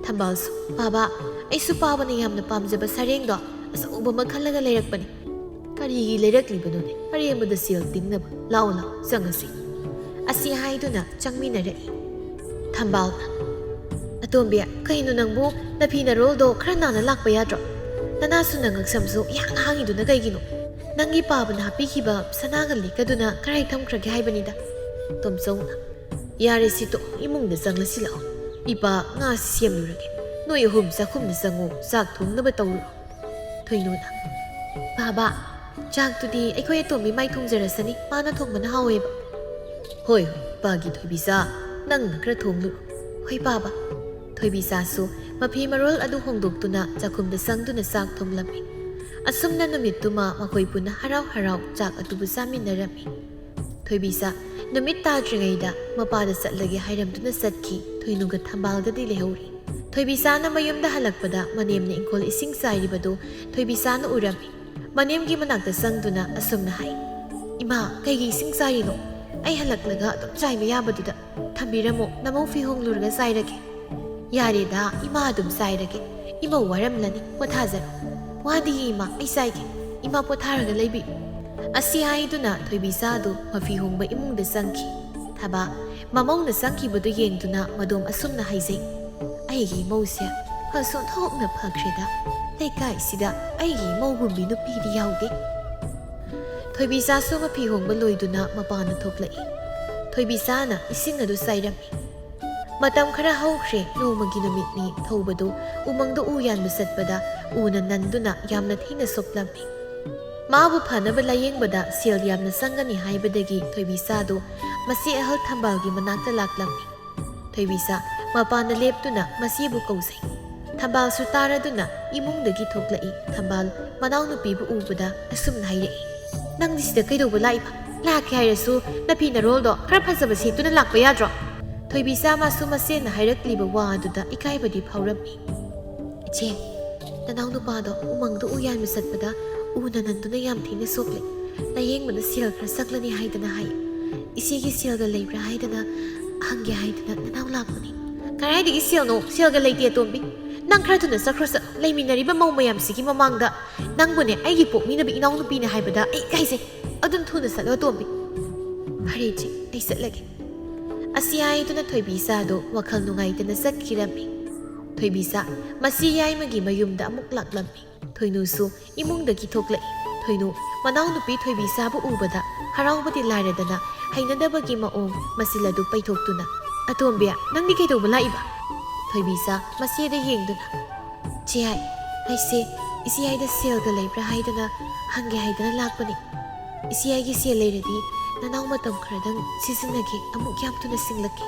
ꯊꯝꯕꯥꯜꯁꯨ, "ꯄꯥꯕ, ꯑꯩꯁꯨ ꯄꯥꯕꯅ ꯌꯥꯝꯅ ꯄꯥꯝꯖꯕ ꯁꯔꯦꯡꯗꯣ ꯑꯆꯧꯕ ꯑꯃ ꯈꯜꯂꯒ ꯂꯩꯔꯛꯄꯅꯤ꯫" "ꯀꯔꯤꯒꯤ ꯂꯩꯔꯛꯂꯤꯕꯅꯣꯅꯦ? ꯑꯔꯦꯝꯕꯗ ꯁꯦꯜ ꯇꯤꯡꯅꯕ꯫ ꯂꯥꯛꯑꯣ, ꯂꯥꯛꯑꯣ, ꯆꯪꯉꯁꯤ꯫" ꯑꯁꯤ ꯍꯥꯏꯗꯨꯅ ꯆꯪꯃꯤꯟꯅꯔꯛꯏ꯫ ꯊꯝꯕꯥꯜꯅ, "ꯑꯇꯣꯝꯕꯤ, ꯀꯩꯅꯣ ꯅꯪꯕꯨ? ꯅꯐꯤ ꯅꯔꯣꯜꯗꯣ ꯈꯔ ꯅꯥꯟꯅ ꯂꯥꯛꯄ ꯌꯥꯗ꯭ꯔꯣ? ꯅꯅꯥꯁꯨ ꯅꯉꯛꯁꯝꯁꯨ ꯏꯍꯥꯡ ꯍꯥꯡꯉꯤꯗꯨꯅ ꯀꯩꯒꯤꯅꯣ? ꯅꯪꯒꯤ ꯄꯥꯕꯅ ꯍꯥꯞꯄꯤꯈꯤꯕ ꯁꯅꯥꯒ ꯂꯤꯛꯀꯗꯨꯅ ꯀꯔꯥꯏ ꯊꯝꯈ꯭ꯔꯒꯦ ꯍꯥꯏꯕꯅꯤꯗ꯫" ꯇꯣꯝꯆꯧꯅ, "ꯌꯥꯔꯦ ꯁꯤꯇꯣ, ꯏꯃꯨꯡꯗ ꯆꯪꯂꯁꯤ ꯂꯥꯛꯑꯣ꯫ ꯏꯄꯥ ꯉꯥꯁꯤ ꯁꯦꯝꯂꯨꯔꯒꯦ꯫ ꯅꯣꯏ ꯑꯍꯨꯝ ꯆꯥꯛꯈꯨꯝꯗ ꯆꯪꯉꯨ, ꯆꯥꯛ ꯊꯣꯡꯅꯕ ꯇꯧꯔꯨꯔꯣ꯫" ꯊꯣꯏꯅꯨꯅ, "ꯄꯥꯕ, ꯆꯥꯛꯇꯨꯗꯤ ꯑꯩꯈꯣꯏ ꯑꯇꯣꯝꯕꯤ ꯃꯥꯏ ꯊꯣꯡꯖꯔꯁꯅꯤ, ꯃꯥꯅ ꯊꯣꯡꯕꯅ ꯍꯥꯎꯋꯦꯕ꯫" "ꯍꯣꯏ ꯍꯣꯏ, ꯄꯥꯒꯤ ꯊꯣꯏꯕꯤꯆꯥ, ꯅꯪꯅ ꯈꯔ ꯊꯣꯡꯂꯨꯔꯣ꯫" "ꯍꯣꯏ ꯄꯥꯕ꯫" ꯊꯣꯏꯕꯤꯆꯥꯁꯨ ꯃꯐꯤ ꯃꯔꯣꯜ ꯑꯗꯨ ꯍꯣꯡꯗꯣꯛꯇꯨꯅ ꯆꯥꯛꯈꯨꯝꯗ ꯆꯪꯗꯨꯅ ꯆꯥꯛ ꯊꯣꯡꯂꯝꯃꯤ꯫ ꯑꯁꯨꯝꯅ ꯅꯨꯃꯤꯠꯇꯨꯃ ꯃꯈꯣꯏ ꯄꯨꯟꯅ ꯍꯔꯥꯎ ꯍꯔꯥꯎ ꯆꯥꯛ ꯑꯗꯨꯕꯨ ꯆꯥꯃꯤꯟꯅꯔꯝꯃꯤ꯫ ꯊꯣꯏꯕꯤꯆꯥ ꯅꯨꯃꯤꯠ ꯇꯥꯗ꯭ꯔꯤꯉꯩꯗ ꯃꯄꯥꯗ ꯆꯠꯂꯒꯦ ꯍꯥꯏꯔꯝꯗꯨꯅ ꯆꯠꯈꯤ꯫ ꯊꯣꯏꯅꯨꯒ ꯊꯝꯕꯥꯜꯒꯗꯤ ꯂꯩꯍꯧꯔꯤ꯫ ꯊꯣꯏꯕꯤꯆꯥꯅ ꯃꯌꯨꯝꯗ ꯍꯜꯂꯛꯄꯗ ꯃꯅꯦꯝꯅ ꯏꯪꯈꯣꯜ ꯏꯁꯤꯡ ꯆꯥꯏꯔꯤꯕꯗꯨ ꯊꯣꯏꯕꯤꯆꯥꯅ ꯎꯔꯝꯃꯤ꯫ ꯃꯅꯦꯝꯒꯤ ꯃꯅꯥꯛꯇ ꯆꯪꯗꯨꯅ ꯑꯁꯨꯝꯅ ꯍꯥꯏ, "ꯏꯃꯥ, ꯀꯩꯒꯤ ꯏꯁꯤꯡ ꯆꯥꯏꯔꯤꯅꯣ? ꯑꯩ ꯍꯜꯂꯛꯂꯒ ꯑꯗꯨꯝ ꯆꯥꯏꯕ ꯌꯥꯕꯗꯨꯗ ꯊꯝꯕꯤꯔꯝꯃꯣ, ꯅꯃꯧ ꯐꯤ ꯍꯣꯡꯂꯨꯔꯒ ꯆꯥꯏꯔꯒꯦ꯫" "ꯌꯥꯔꯦꯗ, ꯏꯃꯥ ꯑꯗꯨꯝ ꯆꯥꯏꯔꯒꯦ꯫ ꯏꯃꯧ ꯋꯥꯔꯝꯂꯅꯤ, ꯄꯣꯊꯥꯖꯔꯣ꯫" "ꯋꯥꯗꯤꯌꯦ ꯏꯃꯥ, ꯑꯩ ꯆꯥꯏꯒꯦ꯫ ꯏꯃꯥ ꯄꯣꯊꯥꯔꯒ ꯂꯩꯕꯤꯌꯨ꯫" ꯑꯁꯤ ꯍꯥꯏꯗꯨꯅ ꯊꯣꯏꯕꯤꯆꯥꯗꯨ ꯃꯐꯤ ꯍꯣꯡꯕ ꯏꯃꯨꯡꯗ ꯆꯪꯈꯤ꯫ ꯊꯕꯥ ꯃꯃꯧꯅ ꯆꯪꯈꯤꯕꯗꯨ ꯌꯦꯡꯗꯨꯅ ꯃꯗꯣꯝ ꯑꯁꯨꯝꯅ ꯍꯥꯏꯖꯩ, "ꯑꯩꯒꯤ ꯏꯃꯧꯁꯦ ꯐꯁꯨ ꯑꯣꯟꯊꯣꯛꯅ ꯐꯈ꯭ꯔꯦꯗ꯫ ꯂꯩꯀꯥꯏꯁꯤꯗ ꯑꯩꯒꯤ ꯏꯃꯧꯒꯨꯝꯕꯤ ꯅꯨꯄꯤꯗꯤ ꯌꯥꯎꯗꯦ꯫" ꯊꯣꯏꯕꯤꯆꯥꯁꯨ ꯃꯐꯤ ꯍꯣꯡꯕ ꯂꯣꯏꯗꯨꯅ ꯃꯄꯥꯟꯗ ꯊꯣꯛꯂꯛꯏ꯫ ꯊꯣꯏꯕꯤꯆꯥꯅ ꯏꯁꯤꯡ ꯑꯗꯨ ꯆꯥꯏꯔꯝꯃꯤ꯫ ꯃꯇꯝ ꯈꯔ ꯍꯧꯈ꯭ꯔꯦ꯫ ꯅꯣꯡꯃꯒꯤ ꯅꯨꯃꯤꯠꯅꯤ꯫ ꯊꯧꯕꯗꯨ ꯎꯃꯪꯗ ꯎ ꯌꯥꯟꯕ ꯆꯠꯄꯗ ꯎꯅ ꯅꯟꯗꯨꯅ ꯌꯥꯝꯅ ꯊꯤꯅ ꯁꯣꯛꯂꯝꯃꯤ꯫ ꯃꯥꯕꯨ ꯐꯅꯕ ꯂꯥꯌꯦꯡꯕꯗ ꯁꯦꯜ ꯌꯥꯝꯅ ꯆꯪꯒꯅꯤ ꯍꯥꯏꯕꯗꯒꯤ ꯊꯣꯏꯕꯤꯆꯥꯗꯨ ꯃꯆꯦ ꯑꯍꯜ ꯊꯝꯕꯥꯜꯒꯤ ꯃꯅꯥꯛꯇ ꯂꯥꯛꯂꯝꯃꯤ꯫ ꯊꯣꯏꯕꯤꯆꯥ ꯃꯄꯥꯟꯗ ꯂꯦꯞꯇꯨꯅ ꯃꯆꯦꯕꯨ ꯀꯧꯖꯩ꯫ ꯊꯝꯕꯥꯜꯁꯨ ꯇꯥꯔꯗꯨꯅ ꯏꯃꯨꯡꯗꯒꯤ ꯊꯣꯛꯂꯛꯏ꯫ ꯊꯝꯕꯥꯜ ꯃꯅꯥꯎꯅꯨꯄꯤꯕꯨ ꯎꯕꯗ ꯑꯁꯨꯝꯅ ꯍꯥꯏꯔꯛꯏ, "ꯅꯪꯗꯤ ꯁꯤꯗ ꯀꯩꯗꯧꯕ ꯂꯥꯛꯏꯕ? ꯂꯥꯛꯀꯦ ꯍꯥꯏꯔꯁꯨ ꯅꯐꯤ ꯅꯔꯣꯜꯗꯣ ꯈꯔ ꯐꯖꯕ ꯁꯦꯠꯇꯨꯅ ꯂꯥꯛꯄ ꯌꯥꯗ꯭ꯔꯣ?" ꯊꯣꯏꯕꯤꯆꯥ ꯃꯥꯁꯨ ꯃꯆꯦꯅ ꯍꯥꯏꯔꯛꯂꯤꯕ ꯋꯥ ꯑꯗꯨꯗ ꯏꯀꯥꯏꯕꯗꯤ ꯐꯥꯎꯔꯝꯃꯤ꯫ "ꯏꯆꯦ, ꯅꯅꯥꯎ ꯅꯨꯄꯥꯗꯣ ꯎꯃꯪꯗ ꯎ ꯌꯥꯟꯕ ꯆꯠꯄꯗ ꯎꯅ ꯅꯟꯗꯨꯅ ꯌꯥꯝ ꯊꯤꯅ ꯁꯣꯛꯂꯦ꯫ ꯂꯥꯌꯦꯡꯕꯗ ꯁꯦꯜ ꯈꯔ ꯆꯪꯂꯅꯤ ꯍꯥꯏꯗꯅ ꯍꯥꯏ꯫ ꯏꯆꯦꯒꯤ ꯁꯦꯜꯒ ꯂꯩꯕ꯭ꯔꯥ ꯍꯥꯏꯗꯅ ꯍꯪꯒꯦ ꯍꯥꯏꯗꯅ ꯅꯅꯥꯎ ꯂꯥꯛꯄꯅꯤ꯫" "ꯀꯗꯥꯏꯗꯒꯤ ꯁꯦꯜꯅꯣ? ꯁꯦꯜꯒ ꯂꯩꯇꯦ ꯑꯇꯣꯝꯕꯤ꯫ ꯅꯪ ꯈꯔ ꯊꯨꯅ ꯆꯠꯈ꯭ꯔꯣ ꯆꯠꯂꯣ꯫ ꯂꯩꯃꯤꯟꯅꯔꯤꯕ ꯃꯧ ꯃꯌꯥꯝꯁꯤꯒꯤ ꯃꯃꯥꯡꯗ ꯅꯪꯕꯨꯅꯦ ꯑꯩꯒꯤ ꯄꯣꯛꯃꯤꯟꯅꯕ ꯏꯅꯥꯎꯅꯨꯄꯤꯅꯦ ꯍꯥꯏꯕꯗ ꯑꯩ ꯏꯀꯥꯏꯖꯩ꯫ ꯑꯗꯨꯝ ꯊꯨꯅ ꯆꯠꯂꯣ ꯑꯇꯣꯝꯕꯤ꯫" "ꯐꯔꯦ ꯏꯆꯦ, ꯑꯩ ꯆꯠꯂꯒꯦ꯫" ꯑꯁꯤ ꯍꯥꯏꯗꯨꯅ ꯊꯣꯏꯕꯤꯆꯥꯗꯣ ꯋꯥꯈꯜ ꯅꯨꯡꯉꯥꯏꯇꯅ ꯆꯠꯈꯤꯔꯝꯃꯤ꯫ ꯊꯣꯏꯕꯤꯆꯥ ꯃꯆꯦ ꯌꯥꯏꯃꯒꯤ ꯃꯌꯨꯝꯗ ꯑꯃꯨꯛ ꯂꯥꯛꯂꯝꯃꯤ꯫ ꯊꯣꯏꯅꯨꯁꯨ ꯏꯃꯨꯡꯗꯒꯤ ꯊꯣꯛꯂꯛꯏ꯫ ꯊꯣꯏꯅꯨ ꯃꯅꯥꯎꯅꯨꯄꯤ ꯊꯣꯏꯕꯤꯆꯥꯕꯨ ꯎꯕꯗ ꯍꯔꯥꯎꯕꯗꯤ ꯂꯥꯏꯔꯗꯅ ꯍꯩꯅꯗꯕꯒꯤ ꯃꯑꯣꯡ ꯃꯆꯤꯜ ꯑꯗꯨ ꯄꯩꯊꯣꯛꯇꯨꯅ, "ꯑꯇꯣꯝꯕꯤ, ꯅꯪꯗꯤ ꯀꯩꯗꯧꯕ ꯂꯥꯛꯏꯕ?" ꯊꯣꯏꯕꯤꯆꯥ ꯃꯆꯦꯗ ꯌꯦꯡꯗꯨꯅ, "ꯆꯦ ꯌꯥꯏ, ꯑꯩꯁꯦ "ꯏꯆꯦ ꯑꯩꯗ ꯁꯦꯜꯒ ꯂꯩꯕ꯭ꯔꯥ ꯍꯥꯏꯗꯅ ꯍꯪꯒꯦ ꯍꯥꯏꯗꯅ ꯂꯥꯛꯄꯅꯤ꯫ ꯏꯆꯦ ꯑꯩꯒꯤ ꯁꯦꯜ ꯂꯩꯔꯗꯤ ꯅꯅꯥꯎ ꯃꯇꯝ ꯈꯔꯗꯪ ꯁꯤꯖꯤꯟꯅꯒꯦ, ꯑꯃꯨꯛ ꯌꯥꯝ ꯊꯨꯅ ꯁꯤꯡꯂꯛꯀꯦ"꯫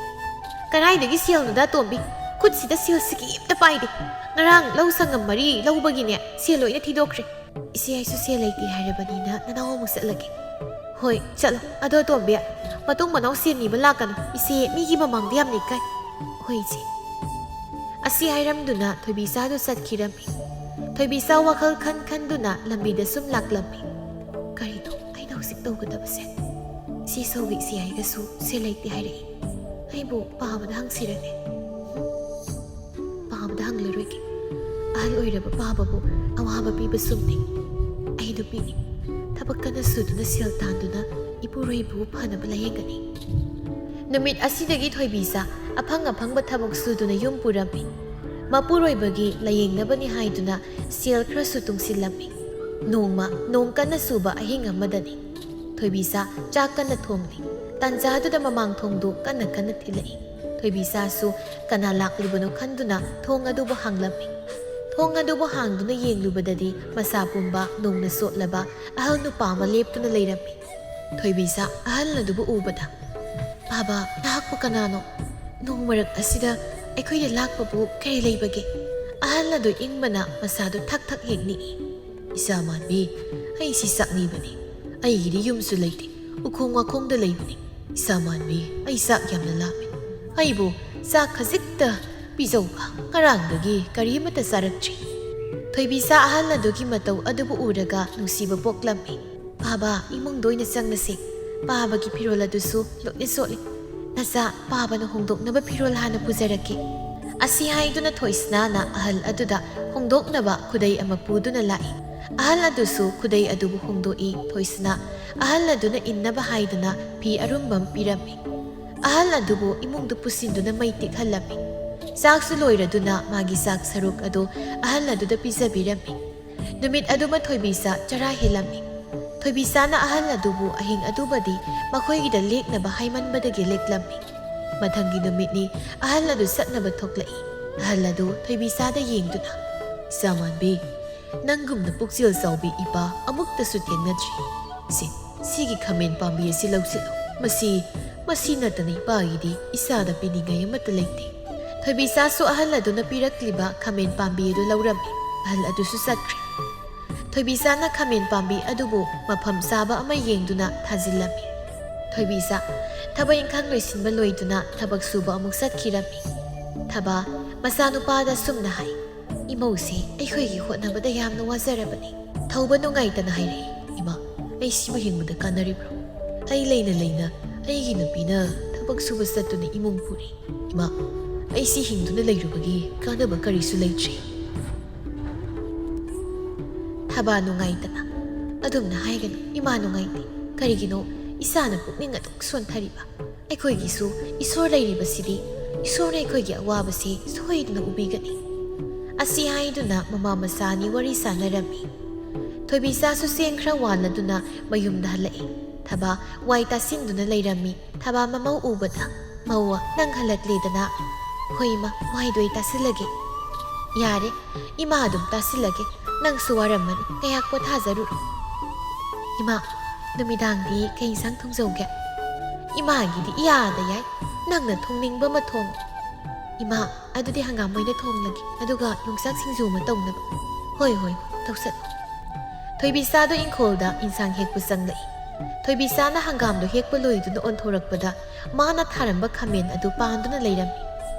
"ꯀꯔꯥꯏꯗꯒꯤ ꯁꯦꯜꯅꯣꯗ, ꯇꯣꯝꯕꯤ? ꯈꯨꯠꯁꯤꯗ ꯁꯦꯜ ꯁꯤꯀꯤ ꯑꯝꯇ ꯄꯥꯏꯗꯦ꯫ ꯉꯔꯥꯡ ꯂꯧ ꯁꯪꯉꯝ ꯃꯔꯤ ꯂꯧꯕꯒꯤꯅꯦ, ꯁꯦꯜ ꯂꯣꯏꯅ ꯊꯤꯗꯣꯛꯈ꯭ꯔꯦ꯫ ꯏꯆꯦ ꯑꯩꯁꯨ ꯁꯦꯜ ꯂꯩꯇꯦ ꯍꯥꯏꯔꯕꯅꯤꯅ ꯅꯅꯥꯎ ꯑꯃꯨꯛ ꯆꯠꯂꯒꯦ"꯫ "ꯍꯣꯏ, ꯆꯠꯂꯣ꯫ ꯑꯗꯣ ꯇꯣꯝꯕꯤ, ꯃꯇꯨꯡ ꯃꯅꯥꯎ ꯁꯦꯜ ꯅꯤꯕ ꯂꯥꯛꯀꯅꯨ꯫ ꯏꯆꯦ ꯃꯤꯒꯤ ꯃꯃꯥꯡꯗ ꯌꯥꯝ ꯏꯀꯥꯏ"꯫ "ꯍꯣꯏ, ꯏꯆꯦ"꯫ ꯑꯁꯤ ꯍꯥꯏꯔꯝꯗꯨꯅ ꯊꯣꯏꯕꯤꯆꯥꯗꯨ ꯆꯠꯈꯤꯔꯝꯃꯤ꯫ ꯊꯣꯏꯕꯤꯆꯥ ꯋꯥꯈꯜ ꯈꯟ ꯈꯟꯗꯨꯅ ꯂꯝꯕꯤꯗ ꯁꯨꯝ ꯂꯥꯛꯂꯝꯃꯤ꯫ "ꯀꯔꯤꯅꯣ ꯑꯩꯅ ꯍꯧꯖꯤꯛ ꯇꯧꯒꯗꯕꯁꯦ? ꯏꯆꯦ ꯁꯧꯒꯤ ꯏꯆꯦ ꯑꯩꯒꯁꯨ ꯁꯦꯜ ꯂꯩꯇꯦ ꯍꯥꯏꯔꯛꯏ꯫ ꯑꯩꯕꯨ ꯄꯥꯕꯗ ꯍꯪꯁꯤꯔꯅꯦ? ꯍꯨꯝ? ꯄꯥꯕꯗ ꯍꯪꯂꯔꯣꯏꯒꯦ꯫ ꯑꯍꯜ ꯑꯣꯏꯔꯕ ꯄꯥꯕꯕꯨ ꯑꯋꯥꯕ ꯄꯤꯕ ꯁꯨꯝꯅꯤ꯫ ꯑꯩ ꯅꯨꯄꯤꯅꯤ꯫ ꯊꯕꯛ ꯀꯟꯅ ꯁꯨꯗꯨꯅ ꯁꯦꯜ ꯇꯥꯟꯗꯨꯅ ꯏꯄꯨꯔꯣꯏꯕꯨ ꯐꯅꯕ ꯂꯥꯌꯦꯡꯒꯅꯤ"꯫ ꯅꯨꯃꯤꯠ ꯑꯁꯤꯗꯒꯤ ꯊꯣꯏꯕꯤꯆꯥ ꯑꯐꯪ ꯑꯐꯪꯕ ꯊꯕꯛ ꯁꯨꯗꯨꯅ ꯌꯨꯝ ꯄꯨꯔꯝꯃꯤ꯫ ꯃꯄꯨꯔꯣꯏꯕꯒꯤ ꯂꯥꯌꯦꯡꯅꯕꯅꯤ ꯍꯥꯏꯗꯨꯅ ꯁꯦꯜ ꯈꯔꯁꯨ ꯇꯨꯡꯁꯤꯜꯂꯝꯃꯤ꯫ ꯅꯣꯡꯃ ꯅꯣꯡ ꯀꯟꯅ ꯆꯨꯕ ꯑꯍꯤꯡ ꯑꯃꯗꯅꯤ꯫ ꯊꯣꯏꯕꯤꯆꯥ ꯆꯥꯛ ꯀꯟꯅ ꯊꯣꯡꯂꯤ꯫ ꯇꯥꯟꯖꯥꯗꯨꯗ ꯃꯃꯥꯡ ꯊꯣꯡꯗꯨ ꯀꯟꯅ ꯀꯟꯅ ꯊꯤꯜꯂꯛꯏ꯫ ꯊꯣꯏꯕꯤꯆꯥꯁꯨ ꯀꯅꯥ ꯂꯥꯛꯂꯤꯕꯅꯣ ꯈꯟꯗꯨꯅ ꯊꯣꯡ ꯑꯗꯨꯕꯨ ꯍꯥꯡꯂꯝꯃꯤ꯫ ꯊꯣꯡ ꯑꯗꯨꯕꯨ ꯍꯥꯡꯗꯨꯅ ꯌꯦꯡꯂꯨꯕꯗꯗꯤ ꯃꯁꯥ ꯄꯨꯝꯕ ꯅꯣꯡꯅ ꯆꯣꯠꯂꯕ ꯑꯍꯜ ꯅꯨꯄꯥ ꯑꯃ ꯂꯦꯞꯇꯨꯅ ꯂꯩꯔꯝꯃꯤ꯫ ꯊꯣꯏꯕꯤꯆꯥ ꯑꯍꯜ ꯑꯗꯨꯕꯨ ꯎꯕꯗ, "ꯄꯥꯕ, ꯅꯍꯥꯛꯄꯨ ꯀꯅꯥꯅꯣ? ꯅꯣꯡ ꯃꯔꯛ ꯑꯁꯤꯗ ꯑꯩꯈꯣꯏꯗ ꯂꯥꯛꯄꯕꯨ ꯀꯔꯤ ꯂꯩꯕꯒꯦ?" ꯑꯍꯜ ꯑꯗꯨ ꯏꯪꯕꯅ ꯃꯁꯥꯗꯨ ꯊꯛ ꯊꯛ ꯍꯦꯛ ꯅꯤꯛꯏ꯫ "ꯏꯆꯥ ꯃꯥꯟꯕꯤ, ꯑꯩꯁꯤ ꯆꯥꯛꯅꯤꯕꯅꯤ꯫ ꯑꯩꯒꯤꯗꯤ ꯌꯨꯝꯁꯨ ꯂꯩꯇꯦ, ꯎꯈꯣꯡ ꯋꯥꯈꯣꯡꯗ ꯂꯩꯕꯅꯤ꯫ ꯏꯆꯥ ꯃꯥꯟꯕꯤ, ꯑꯩ ꯆꯥꯛ ꯌꯥꯝꯅ ꯂꯥꯝꯃꯤ꯫ ꯑꯩꯕꯨ ꯆꯥꯛ ꯈꯖꯤꯛꯇ ꯄꯤꯖꯧꯕ, ꯉꯔꯥꯡꯗꯒꯤ ꯀꯔꯤꯃꯠꯇ ꯆꯥꯔꯛꯇ꯭ꯔꯤ"꯫ ꯊꯣꯏꯕꯤꯆꯥ ꯑꯍꯜ ꯑꯗꯨꯒꯤ ꯃꯇꯧ ꯑꯗꯨꯕꯨ ꯎꯔꯒ ꯅꯨꯡꯁꯤꯕ ꯄꯣꯛꯂꯝꯃꯤ꯫ "ꯄꯥꯕ, ꯏꯃꯨꯡꯗ ꯑꯣꯏꯅ ꯆꯪꯂꯁꯤ꯫ ꯄꯥꯕꯒꯤ ꯐꯤꯔꯣꯜ ꯑꯗꯨꯁꯨ ꯂꯣꯏꯅ ꯆꯣꯠꯂꯤ꯫ ꯅꯆꯥ ꯄꯥꯕꯅ ꯍꯣꯡꯗꯣꯛꯅꯕ ꯐꯤꯔꯣꯜ ꯍꯥꯟꯅ ꯄꯨꯖꯔꯛꯀꯦ"꯫ ꯑꯁꯤ ꯍꯥꯏꯗꯨꯅ ꯊꯣꯏꯁꯅꯥꯅ ꯑꯍꯜ ꯑꯗꯨꯗ ꯍꯣꯡꯗꯣꯛꯅꯕ ꯈꯨꯗꯩ ꯑꯃ ꯄꯨꯗꯨꯅ ꯂꯥꯛꯏ꯫ ꯑꯍꯜ ꯑꯗꯨꯁꯨ ꯈꯨꯗꯩ ꯑꯗꯨꯕꯨ ꯍꯣꯡꯗꯣꯛꯏ꯫ ꯊꯣꯏꯁꯅꯥ ꯑꯍꯜ ꯑꯗꯨꯅ ꯏꯟꯅꯕ ꯍꯥꯏꯗꯨꯅ ꯐꯤ ꯑꯔꯨꯝꯕ ꯑꯃ ꯄꯤꯔꯝꯃꯤ꯫ ꯑꯍꯜ ꯑꯗꯨꯕꯨ ꯏꯃꯨꯡꯗ ꯄꯨꯁꯤꯟꯗꯨꯅ ꯃꯩ ꯇꯤꯛꯍꯜꯂꯝꯃꯤ꯫ ꯆꯥꯛꯁꯨ ꯂꯣꯏꯔꯗꯨꯅ ꯃꯥꯒꯤ ꯆꯥꯛ ꯁꯔꯨꯛ ꯑꯗꯨ ꯑꯍꯜ ꯑꯗꯨꯗ ꯄꯤꯖꯕꯤꯔꯝꯃꯤ꯫ ꯅꯨꯃꯤꯠ ꯑꯗꯨꯃ ꯊꯣꯏꯕꯤꯆꯥ ꯆꯔꯥ ꯍꯦꯜꯂꯝꯃꯤ꯫ ꯊꯣꯏꯕꯤꯆꯥꯅ ꯑꯍꯜ ꯑꯗꯨꯕꯨ ꯑꯍꯤꯡ ꯑꯗꯨꯃꯗꯤ ꯃꯈꯣꯏꯒꯤꯗ ꯂꯦꯛꯅꯕ ꯍꯥꯏꯃꯟꯕꯗꯒꯤ ꯂꯦꯛꯂꯝꯃꯤ꯫ ꯃꯊꯪꯒꯤ ꯅꯨꯃꯤꯠꯅꯤ ꯑꯍꯜ ꯑꯗꯨ ꯆꯠꯅꯕ ꯊꯣꯛꯂꯛꯏ꯫ ꯑꯍꯜ ꯑꯗꯨ ꯊꯣꯏꯕꯤꯆꯥꯗ ꯌꯦꯡꯗꯨꯅ, "ꯏꯆꯥ ꯃꯥꯟꯕꯤ, "ꯅꯪꯒꯨꯝꯅ ꯄꯨꯛꯆꯦꯜ ꯆꯥꯎꯕꯤ ꯏꯄꯥ ꯑꯃꯨꯛꯇꯁꯨ ꯊꯦꯡꯅꯗ꯭ꯔꯤ꯫ ꯁꯤ, ꯁꯤꯒꯤ ꯈꯥꯃꯦꯟ ꯄꯥꯝꯕꯤ ꯑꯁꯤ ꯂꯧꯁꯤꯜꯂꯨ꯫ ꯃꯁꯤ, ꯃꯁꯤ ꯅꯠꯇꯅ ꯏꯄꯥꯒꯤꯗꯤ ꯏꯁꯥꯗ ꯄꯤꯅꯤꯡꯉꯥꯏ ꯑꯃꯠꯇ ꯂꯩꯇꯦ"꯫ ꯊꯣꯏꯕꯤꯆꯥꯁꯨ ꯑꯍꯜ ꯑꯗꯨꯅ ꯄꯤꯔꯛꯂꯤꯕ ꯈꯥꯃꯦꯟ ꯄꯥꯝꯕꯤ ꯑꯗꯨ ꯂꯧꯔꯝꯃꯤ꯫ ꯑꯍꯜ ꯑꯗꯨꯁꯨ ꯆꯠꯈ꯭ꯔꯦ꯫ ꯊꯣꯏꯕꯤꯆꯥꯅ ꯈꯥꯃꯦꯟ ꯄꯥꯝꯕꯤ ꯑꯗꯨꯕꯨ ꯃꯐꯝ ꯆꯥꯕ ꯑꯃ ꯌꯦꯡꯗꯨꯅ ꯊꯥꯖꯤꯜꯂꯝꯃꯤ꯫ ꯊꯣꯏꯕꯤꯆꯥ ꯊꯕꯛ ꯏꯪꯈꯥꯡ ꯂꯣꯏꯁꯤꯟꯕ ꯂꯣꯏꯗꯨꯅ ꯊꯕꯛ ꯁꯨꯕ ꯑꯃꯨꯛ ꯆꯠꯈꯤꯔꯝꯃꯤ꯫ ꯊꯕꯥ ꯃꯆꯥꯅꯨꯄꯥꯗ ꯁꯨꯝꯅ ꯍꯥꯏ, "ꯏꯃꯧꯁꯦ ꯑꯩꯈꯣꯏꯒꯤ ꯍꯣꯠꯅꯕꯗ ꯌꯥꯝꯅ ꯋꯥꯖꯔꯕꯅꯤ"꯫ ꯊꯧꯕ ꯅꯨꯡꯉꯥꯏꯇꯅ ꯍꯥꯏꯔꯛꯏ, "ꯏꯃꯥ, ꯑꯩ ꯁꯤꯕꯨ ꯍꯤꯡꯕꯗ ꯀꯥꯟꯅꯔꯤꯕ꯭ꯔꯣ? ꯑꯩ ꯂꯩꯅ ꯂꯩꯅ ꯑꯩꯒꯤ ꯅꯨꯄꯤꯅ ꯊꯕꯛ ꯁꯨꯕ ꯆꯠꯇꯨꯅ ꯏꯃꯨꯡ ꯄꯨꯔꯤ꯫ ꯏꯃꯥ, ꯑꯩ ꯁꯤ ꯍꯤꯡꯗꯨꯅ ꯂꯩꯔꯨꯕꯒꯤ ꯀꯥꯟꯅꯕ ꯀꯔꯤꯁꯨ ꯂꯩꯇ꯭ꯔꯦ"꯫ ꯊꯕꯥ ꯅꯨꯡꯉꯥꯏꯇꯅ, "ꯑꯗꯨꯝꯅ ꯍꯥꯏꯒꯅꯨ ꯏꯃꯥ, ꯅꯨꯡꯉꯥꯏꯇꯦ꯫ ꯀꯔꯤꯒꯤꯅꯣ ꯏꯆꯥꯅ ꯄꯨꯛꯅꯤꯡ ꯑꯗꯨꯛ ꯁꯣꯟꯊꯔꯤꯕ? ꯑꯩꯈꯣꯏꯒꯤꯁꯨ ꯏꯁꯣꯔ ꯂꯩꯔꯤꯕꯁꯤꯗꯤ, ꯏꯁꯣꯔꯅ ꯑꯩꯈꯣꯏꯒꯤ ꯑꯋꯥꯕꯁꯤ ꯁꯣꯏꯗꯅ ꯎꯕꯤꯒꯅꯤ"꯫ ꯑꯁꯤ ꯍꯥꯏꯗꯨꯅ ꯃꯃꯥ ꯃꯆꯥ ꯑꯅꯤ ꯋꯥꯔꯤ ꯁꯥꯟꯅꯔꯝꯃꯤ꯫ ꯊꯣꯏꯕꯤꯆꯥꯁꯨ ꯆꯦꯡ ꯈꯔ ꯋꯥꯜꯂꯗꯨꯅ ꯃꯌꯨꯝꯗ ꯍꯜꯂꯛꯏ꯫ ꯊꯕꯥ ꯋꯥꯏ ꯇꯥꯁꯤꯟꯗꯨꯅ ꯂꯩꯔꯝꯃꯤ꯫ ꯊꯕꯥ ꯃꯃꯧ ꯎꯕꯗ, "ꯃꯧ, ꯅꯪ ꯍꯜꯂꯛꯂꯦꯗꯅ"꯫ "ꯍꯣꯏ ꯏꯃꯥ, ꯋꯥꯏꯗꯣ ꯑꯩ ꯇꯥꯁꯤꯜꯂꯒꯦ"꯫ "ꯌꯥꯔꯦ, ꯏꯃꯥ ꯑꯗꯨꯝ ꯇꯥꯁꯤꯜꯂꯒꯦ, ꯅꯪꯁꯨ ꯋꯥꯔꯝꯃꯅꯤ, ꯉꯥꯏꯍꯥꯛ ꯄꯣꯊꯥꯖꯔꯨꯔꯣ"꯫ "ꯏꯃꯥ, ꯅꯨꯃꯤꯗꯥꯡꯗꯤ ꯀꯩ ꯏꯟꯁꯥꯡ ꯊꯣꯡꯖꯧꯒꯦ?" "ꯏꯃꯥꯒꯤꯗꯤ ꯏꯌꯥꯗ ꯌꯥꯏ, ꯅꯪꯅ ꯊꯣꯡꯅꯤꯡꯕ ꯑꯃ ꯊꯣꯡꯉꯨ"꯫ "ꯏꯃꯥ, ꯑꯗꯨꯗꯤ ꯍꯪꯒꯥꯝ ꯑꯣꯏꯅ ꯊꯣꯡꯂꯒꯦ, ꯑꯗꯨꯒ ꯌꯣꯡꯆꯥꯛ ꯁꯤꯡꯖꯨ ꯑꯃ ꯇꯧꯅꯕ"꯫ "ꯍꯣꯏ, ꯍꯣꯏ, ꯇꯧꯁꯜꯂꯨ"꯫ ꯊꯣꯏꯕꯤꯆꯥꯗꯨ ꯏꯪꯈꯣꯜꯗ ꯏꯟꯁꯥꯡ ꯍꯦꯛꯄ ꯆꯪꯂꯛꯏ꯫ ꯊꯣꯏꯕꯤꯆꯥꯅ ꯍꯪꯒꯥꯝꯗꯨ ꯍꯦꯛꯄ ꯂꯣꯏꯗꯨꯅ ꯑꯣꯟꯊꯣꯔꯛꯄꯗ, ꯃꯥꯅ ꯊꯥꯔꯝꯕ ꯈꯥꯃꯦꯟ ꯑꯗꯨ ꯄꯥꯟꯗꯨꯅ ꯂꯩꯔꯝꯃꯤ꯫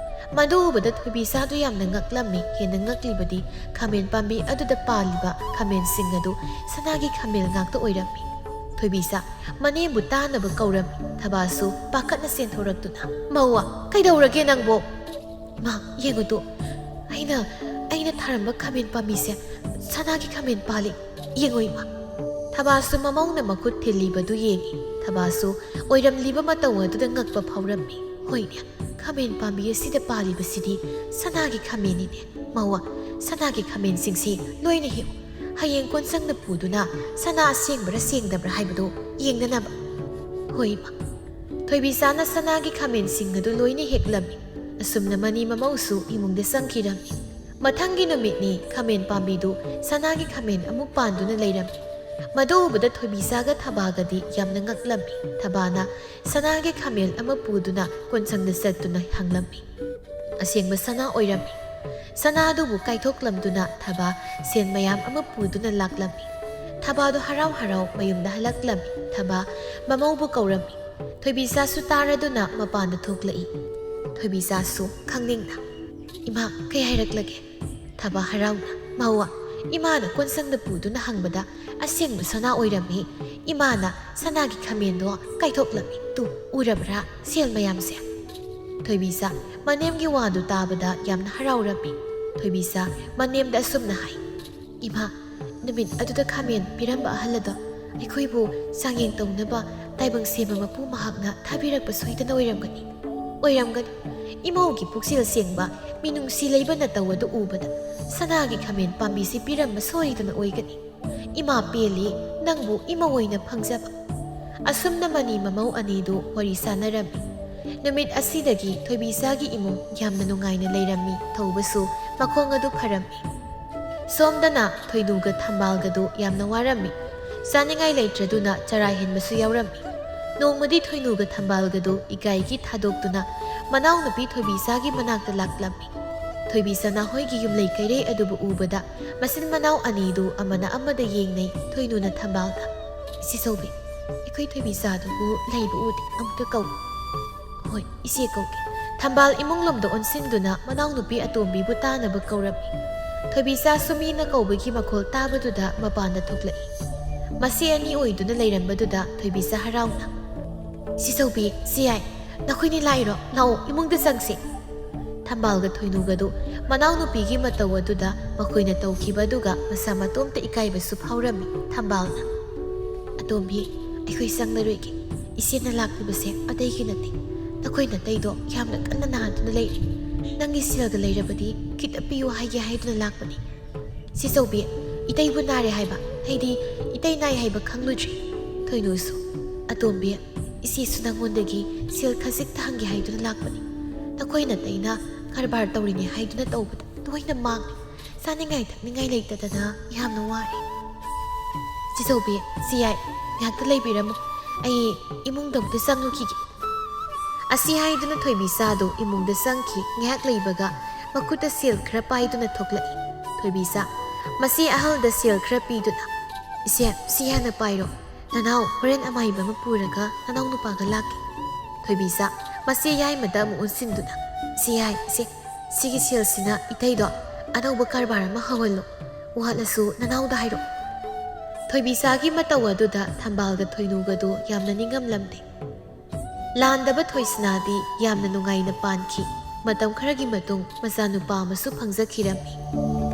ꯃꯗꯨ ꯎꯕꯗ ꯊꯣꯏꯕꯤꯆꯥꯗꯨ ꯌꯥꯝꯅ ꯉꯛꯂꯝꯃꯤ꯫ ꯍꯦꯟꯅ ꯉꯛꯂꯤꯕꯗꯤ ꯈꯥꯃꯦꯟ ꯄꯥꯝꯕꯤ ꯑꯗꯨꯗ ꯄꯥꯜꯂꯤꯕ ꯈꯥꯃꯦꯟꯁꯤꯡ ꯑꯗꯨ ꯁꯅꯥꯒꯤ ꯈꯥꯃꯦꯟ ꯉꯥꯛꯇ ꯑꯣꯏꯔꯝꯃꯤ꯫ ꯊꯣꯏꯕꯤꯆꯥ ꯃꯅꯦꯝꯕꯨ ꯇꯥꯅꯕ ꯀꯧꯔꯝꯃꯤ꯫ ꯊꯕꯥꯁꯨ ꯄꯥꯈꯠꯅ ꯆꯦꯟꯊꯣꯔꯛꯇꯨꯅ, "ꯃꯧꯋꯥ, ꯀꯩꯗꯧꯔꯒꯦ ꯅꯪꯕꯣ?" "ꯏꯃꯥ, ꯌꯦꯡꯉꯨꯗꯣ, ꯑꯩꯅ, ꯑꯩꯅ ꯊꯥꯔꯝꯕ ꯈꯥꯃꯦꯟ ꯄꯥꯝꯕꯤꯁꯦ ꯁꯅꯥꯒꯤ ꯈꯥꯃꯦꯟ ꯄꯥꯜꯂꯤ꯫ ꯌꯦꯡꯉꯣ ꯏꯃꯥ"꯫ ꯊꯕꯥꯁꯨ ꯃꯃꯧꯅ ꯃꯈꯨꯠ ꯊꯤꯜꯂꯤꯕꯗꯨ ꯌꯦꯡꯉꯤ꯫ ꯊꯕꯥꯁꯨ ꯑꯣꯏꯔꯝꯂꯤꯕ ꯃꯇꯧ ꯑꯗꯨꯗ ꯉꯛꯄ ꯐꯥꯎꯔꯝꯃꯤ꯫ "ꯍꯣꯏꯅꯦ, ꯈꯥꯃꯦꯟ ꯄꯥꯝꯕꯤ ꯑꯁꯤꯗ ꯄꯥꯜꯂꯤꯕꯁꯤꯗꯤ ꯁꯅꯥꯒꯤ ꯈꯥꯃꯦꯟꯅꯤꯅꯦ꯫ ꯃꯧꯋꯥ, ꯁꯅꯥꯒꯤ ꯈꯥꯃꯦꯟꯁꯤꯡꯁꯤ ꯂꯣꯏꯅ ꯍꯦꯛꯎ꯫ ꯍꯌꯦꯡ ꯀꯣꯟꯁꯪꯗ ꯄꯨꯗꯨꯅ ꯁꯅꯥ ꯑꯁꯦꯡꯕꯔꯥ ꯁꯦꯡꯗꯕ꯭ꯔꯥ ꯍꯥꯏꯕꯗꯨ ꯌꯦꯡꯅꯅꯕ"꯫ "ꯍꯣꯏ ꯏꯃꯥ"꯫ ꯊꯣꯏꯕꯤꯆꯥꯅ ꯁꯅꯥꯒꯤ ꯈꯥꯃꯦꯟꯁꯤꯡ ꯑꯗꯨ ꯂꯣꯏꯅ ꯍꯦꯛꯂꯝꯃꯤ꯫ ꯑꯁꯨꯝꯅ ꯃꯅꯤ ꯃꯃꯧꯁꯨ ꯏꯃꯨꯡꯗ ꯆꯪꯈꯤꯔꯝꯃꯤ꯫ ꯃꯊꯪꯒꯤ ꯅꯨꯃꯤꯠꯅꯤ꯫ ꯈꯥꯃꯦꯟ ꯄꯥꯝꯕꯤꯗꯨ ꯁꯅꯥꯒꯤ ꯈꯥꯃꯦꯟ ꯑꯃꯨꯛ ꯄꯥꯟꯗꯨꯅ ꯂꯩꯔꯝꯃꯤ꯫ ꯃꯗꯨ ꯎꯕꯗ ꯊꯣꯏꯕꯤꯆꯥꯒ ꯊꯕꯥꯒꯗꯤ ꯌꯥꯝꯅ ꯉꯛꯂꯝꯃꯤ꯫ ꯊꯕꯥꯅ ꯁꯅꯥꯒꯤ ꯈꯥꯃꯦꯟ ꯑꯃ ꯄꯨꯗꯨꯅ ꯀꯣꯟꯁꯪꯗ ꯆꯠꯇꯨꯅ ꯍꯪꯂꯝꯃꯤ꯫ ꯑꯁꯦꯡꯕ ꯁꯅꯥ ꯑꯣꯏꯔꯝꯃꯤ꯫ ꯁꯅꯥꯗꯨꯕꯨ ꯀꯥꯏꯊꯣꯛꯂꯝꯗꯨꯅ ꯊꯕꯥ ꯁꯦꯟ ꯃꯌꯥꯝ ꯑꯃ ꯄꯨꯗꯨꯅ ꯂꯥꯛꯂꯝꯃꯤ꯫ ꯊꯕꯥꯗꯨ ꯍꯔꯥꯎ ꯍꯔꯥꯎ ꯃꯌꯨꯝꯗ ꯍꯜꯂꯛꯂꯝꯃꯤ꯫ ꯊꯕꯥ ꯃꯃꯧꯕꯨ ꯀꯧꯔꯝꯃꯤ꯫ ꯊꯣꯏꯕꯤꯆꯥꯁꯨ ꯇꯥꯔꯗꯨꯅ ꯃꯄꯥꯟꯗ ꯊꯣꯛꯂꯛꯏ꯫ ꯊꯣꯏꯕꯤꯆꯥꯁꯨ ꯈꯪꯅꯤꯡꯅ, "ꯏꯃꯥ, ꯀꯩ ꯍꯥꯏꯔꯛꯂꯒꯦ?" ꯊꯕꯥ ꯍꯔꯥꯎꯅ, "ꯃꯧꯋꯥ, ꯏꯃꯥꯅ ꯀꯣꯟꯁꯪꯗ ꯄꯨꯗꯨꯅ ꯍꯪꯕꯗ ꯑꯁꯦꯡꯕ ꯁꯅꯥ ꯑꯣꯏꯔꯝꯃꯤ꯫ ꯏꯃꯥꯅ ꯁꯅꯥꯒꯤ ꯈꯥꯃꯦꯟꯗꯣ ꯀꯥꯏꯊꯣꯛꯂꯝꯃꯤ꯫ ꯇꯨ, ꯎꯔꯕ꯭ꯔꯥ? ꯁꯦꯜ ꯃꯌꯥꯝꯁꯦ!" ꯊꯣꯏꯕꯤꯆꯥ ꯃꯅꯦꯝꯒꯤ ꯋꯥꯗꯨ ꯇꯥꯕꯗ ꯌꯥꯝꯅ ꯍꯔꯥꯎꯔꯝꯃꯤ꯫ ꯊꯣꯏꯕꯤꯆꯥ ꯃꯅꯦꯝꯗ ꯑꯁꯨꯝꯅ ꯍꯥꯏ, "ꯏꯃꯥ, ꯅꯨꯃꯤꯠ ꯑꯗꯨꯗ ꯈꯥꯃꯦꯟ ꯄꯤꯔꯝꯕ ꯑꯍꯜ ꯑꯗꯣ ꯑꯩꯈꯣꯏꯕꯨ ꯆꯥꯡꯌꯦꯡ ꯇꯧꯅꯕ ꯇꯥꯏꯕꯪ ꯁꯦꯝꯕ ꯃꯄꯨ ꯃꯍꯥꯛꯅ ꯊꯥꯕꯤꯔꯛꯄ ꯁꯣꯏꯗꯅ ꯑꯣꯏꯔꯝꯒꯅꯤ꯫ ꯑꯣꯏꯔꯝꯒꯅꯤ꯫ ꯏꯃꯧꯒꯤ ꯄꯨꯛꯆꯦꯜ ꯁꯦꯡꯕ, ꯃꯤꯅꯨꯡꯁꯤ ꯂꯩꯕ ꯅꯇꯧ ꯑꯗꯨ ꯎꯕꯗ ꯁꯅꯥꯒꯤ ꯈꯥꯃꯦꯟ ꯄꯥꯝꯕꯤꯁꯤ ꯄꯤꯔꯝꯕ ꯁꯣꯏꯗꯅ ꯑꯣꯏꯒꯅꯤ꯫ ꯏꯃꯥ ꯄꯦꯜꯂꯤ, ꯅꯪꯕꯨ ꯏꯃꯧ ꯑꯣꯏꯅ ꯐꯪꯖꯕ꯫" ꯑꯁꯨꯝꯅ ꯃꯅꯤ ꯃꯃꯧ ꯑꯅꯤꯗꯨ ꯋꯥꯔꯤ ꯁꯥꯟꯅꯔꯝꯃꯤ꯫ ꯅꯨꯃꯤꯠ ꯑꯁꯤꯗꯒꯤ ꯊꯣꯏꯕꯤꯆꯥꯒꯤ ꯏꯃꯨꯡ ꯌꯥꯝꯅ ꯅꯨꯡꯉꯥꯏꯅ ꯂꯩꯔꯝꯃꯤ꯫ ꯊꯧꯕꯁꯨ ꯃꯈꯣꯡ ꯑꯗꯨ ꯐꯔꯝꯃꯤ꯫ ꯁꯣꯝꯗꯅ ꯊꯣꯏꯅꯨꯒ ꯊꯝꯕꯥꯜꯒꯗꯨ ꯌꯥꯝꯅ ꯋꯥꯔꯝꯃꯤ꯫ ꯆꯥꯅꯤꯡꯉꯥꯏ ꯂꯩꯇ꯭ꯔꯗꯨꯅ ꯆꯔꯥ ꯍꯦꯟꯕꯁꯨ ꯌꯥꯎꯔꯝꯃꯤ꯫ ꯅꯣꯡꯃꯗꯤ ꯊꯣꯏꯅꯨꯒ ꯊꯝꯕꯥꯜꯒꯗꯨ ꯏꯀꯥꯏꯒꯤ ꯊꯥꯗꯣꯛꯇꯨꯅ ꯃꯅꯥꯎꯅꯨꯄꯤ ꯊꯣꯏꯕꯤꯆꯥꯒꯤ ꯃꯅꯥꯛꯇ ꯂꯥꯛꯂꯝꯃꯤ꯫ ꯊꯣꯏꯕꯤꯆꯥꯅ ꯍꯣꯏꯒꯤ ꯌꯨꯝꯂꯩ ꯀꯩꯔꯩ ꯑꯗꯨꯕꯨ ꯎꯕꯗ ꯃꯆꯤꯟ ꯃꯅꯥꯎ ꯑꯅꯤꯗꯨ ꯑꯃꯅ ꯑꯃꯗ ꯌꯦꯡꯅꯩ꯫ ꯊꯣꯏꯅꯨꯅ ꯊꯝꯕꯥꯜꯗ, "ꯏꯆꯦꯆꯧꯕꯤ, ꯑꯩꯈꯣꯏ ꯊꯣꯏꯕꯤꯆꯥꯗꯨꯕꯨ ꯂꯩꯕ ꯎꯗꯦ, ꯑꯃꯨꯛꯇ ꯀꯧ꯫" "ꯍꯣꯏ, ꯏꯆꯦ ꯀꯧꯒꯦ꯫" ꯊꯝꯕꯥꯜ ꯏꯃꯨꯡꯂꯣꯝꯗ ꯑꯣꯟꯁꯤꯟꯗꯨꯅ ꯃꯅꯥꯎꯅꯨꯄꯤ ꯑꯇꯣꯝꯕꯤꯕꯨ ꯇꯥꯅꯕ ꯀꯧꯔꯝꯃꯤ꯫ ꯊꯣꯏꯕꯤꯆꯥꯁꯨ ꯃꯤꯅ ꯀꯧꯕꯒꯤ ꯃꯈꯣꯜ ꯇꯥꯕꯗꯨꯗ ꯃꯄꯥꯟꯗ ꯊꯣꯛꯂꯛꯏ꯫ ꯃꯁꯤ ꯑꯅꯤ ꯑꯣꯏꯗꯨꯅ ꯂꯩꯔꯝꯕꯗꯨꯗ ꯊꯣꯏꯕꯤꯆꯥ ꯍꯔꯥꯎꯅ, "ꯏꯆꯦꯆꯧꯕꯤ, ꯏꯆꯦꯌꯥꯏ, ꯅꯈꯣꯏꯅꯤ ꯂꯥꯛꯏꯔꯣ? ꯂꯥꯛꯑꯣ, ꯏꯃꯨꯡꯗ ꯆꯪꯁꯤ꯫" ꯊꯝꯕꯥꯜꯒ ꯊꯣꯏꯅꯨꯒꯗꯨ ꯃꯅꯥꯎꯅꯨꯄꯤꯒꯤ ꯃꯇꯧ ꯑꯗꯨꯗ ꯃꯈꯣꯏꯅ ꯇꯧꯈꯤꯕ ꯑꯗꯨꯒ ꯃꯁꯥ ꯃꯇꯣꯝꯇ ꯏꯀꯥꯏꯕꯁꯨ ꯐꯥꯎꯔꯝꯃꯤ꯫ ꯊꯝꯕꯥꯜꯅ, "ꯑꯇꯣꯝꯕꯤ, ꯑꯩꯈꯣꯏ ꯆꯪꯂꯔꯣꯏꯒꯦ꯫ ꯏꯆꯦꯅ ꯂꯥꯛꯂꯤꯕꯁꯦ ꯑꯇꯩꯒꯤ ꯅꯠꯇꯦ꯫ ꯅꯈꯣꯏ ꯅꯇꯩꯗꯣ ꯌꯥꯝꯅ ꯀꯟꯅ ꯅꯥꯗꯨꯅ ꯂꯩꯔꯤ꯫ ꯅꯪꯒꯤ ꯁꯦꯜꯒ ꯂꯩꯔꯕꯗꯤ ꯈꯤꯇ ꯄꯤꯌꯨ ꯍꯥꯏꯒꯦ ꯍꯥꯏꯗꯨꯅ ꯂꯥꯛꯄꯅꯤ꯫" "ꯏꯆꯦꯆꯧꯕꯤ, ꯏꯇꯩꯕꯨ ꯅꯥꯔꯦ ꯍꯥꯏꯕ, ꯍꯥꯏꯗꯤ ꯏꯇꯩ ꯅꯥꯏ ꯍꯥꯏꯕ ꯈꯪꯂꯨꯗ꯭ꯔꯤ꯫" ꯊꯣꯏꯅꯨꯁꯨ, "ꯑꯇꯣꯝꯕꯤ, ꯏꯆꯦꯁꯨ ꯅꯪꯉꯣꯟꯗꯒꯤ ꯁꯦꯜ ꯈꯖꯤꯛꯇ ꯍꯪꯒꯦ ꯍꯥꯏꯗꯨꯅ ꯂꯥꯛꯄꯅꯤ꯫ ꯅꯈꯣꯏ ꯅꯇꯩꯅ ꯀꯔꯕꯥꯔ ꯇꯧꯔꯤꯅꯦ ꯍꯥꯏꯗꯨꯅ ꯇꯧꯕꯗ ꯂꯣꯏꯅ ꯃꯥꯡꯂꯦ꯫ ꯆꯥꯅꯤꯡꯉꯥꯏ ꯊꯛꯅꯤꯡꯉꯥꯏ ꯂꯩꯇꯗꯅ ꯌꯥꯝꯅ ꯋꯥꯔꯦ꯫ ꯆꯦꯆꯧꯕꯤ, ꯁꯤ ꯌꯥꯏ, ꯉꯥꯏꯍꯥꯛꯇ ꯂꯩꯕꯤꯔꯝꯃꯨ꯫ ꯑꯩ ꯏꯃꯨꯡꯗ ꯑꯃꯨꯛꯇ ꯆꯪꯉꯨꯈꯤꯒꯦ꯫ ꯑꯁꯤ ꯍꯥꯏꯗꯨꯅ ꯊꯣꯏꯕꯤꯆꯥꯗꯨ ꯏꯃꯨꯡꯗ ꯆꯪꯈꯤ꯫ ꯉꯥꯏꯍꯥꯛ ꯂꯩꯕꯒ ꯃꯈꯨꯠꯇ ꯁꯦꯜ ꯈꯔ ꯄꯥꯏꯗꯨꯅ ꯊꯣꯛꯂꯛꯏ꯫ ꯊꯣꯏꯕꯤꯆꯥ, ꯃꯁꯤ ꯑꯍꯜꯗ ꯁꯦꯜ ꯈꯔ ꯄꯤꯗꯨꯅ, "ꯏꯆꯦ, ꯁꯤ ꯍꯥꯟꯅ ꯄꯥꯏꯔꯣ꯫ ꯅꯅꯥꯎ ꯍꯣꯔꯦꯟ ꯑꯃꯥꯏꯕ ꯑꯃ ꯄꯨꯔꯒ ꯅꯅꯥꯎ ꯅꯨꯄꯥꯒ ꯂꯥꯛꯀꯦ꯫" ꯊꯣꯏꯕꯤꯆꯥ, ꯃꯁꯤ ꯌꯥꯏꯃꯗ ꯑꯃꯨꯛ ꯑꯣꯟꯁꯤꯟꯗꯨꯅ, "ꯁꯤ ꯌꯥꯏ, ꯏꯆꯦ, ꯁꯤꯒꯤ ꯁꯦꯜꯁꯤꯅ ꯏꯇꯩꯗꯣ ꯑꯅꯧꯕ ꯀꯔꯕꯥꯔ ꯑꯃ ꯍꯧꯍꯜꯂꯣ꯫ ꯋꯥꯠꯂꯁꯨ ꯅꯅꯥꯎꯗ ꯍꯥꯏꯔꯛꯑꯣ꯫" ꯊꯣꯏꯕꯤꯆꯥꯒꯤ ꯃꯇꯧ ꯑꯗꯨꯗ ꯊꯝꯕꯥꯜꯒ ꯊꯣꯏꯅꯨꯒꯗꯨ ꯌꯥꯝꯅ ꯅꯤꯡꯉꯝꯂꯝꯗꯦ꯫ ꯂꯥꯟꯗꯕ ꯊꯣꯏꯁꯅꯥꯗꯤ ꯌꯥꯝꯅ ꯅꯨꯡꯉꯥꯏꯅ ꯄꯥꯟꯈꯤ꯫ ꯃꯇꯝ ꯈꯔꯒꯤ ꯃꯇꯨꯡ ꯃꯆꯥꯅꯨꯄꯥ ꯑꯃꯁꯨ ꯐꯪꯖꯈꯤꯔꯝꯃꯤ꯫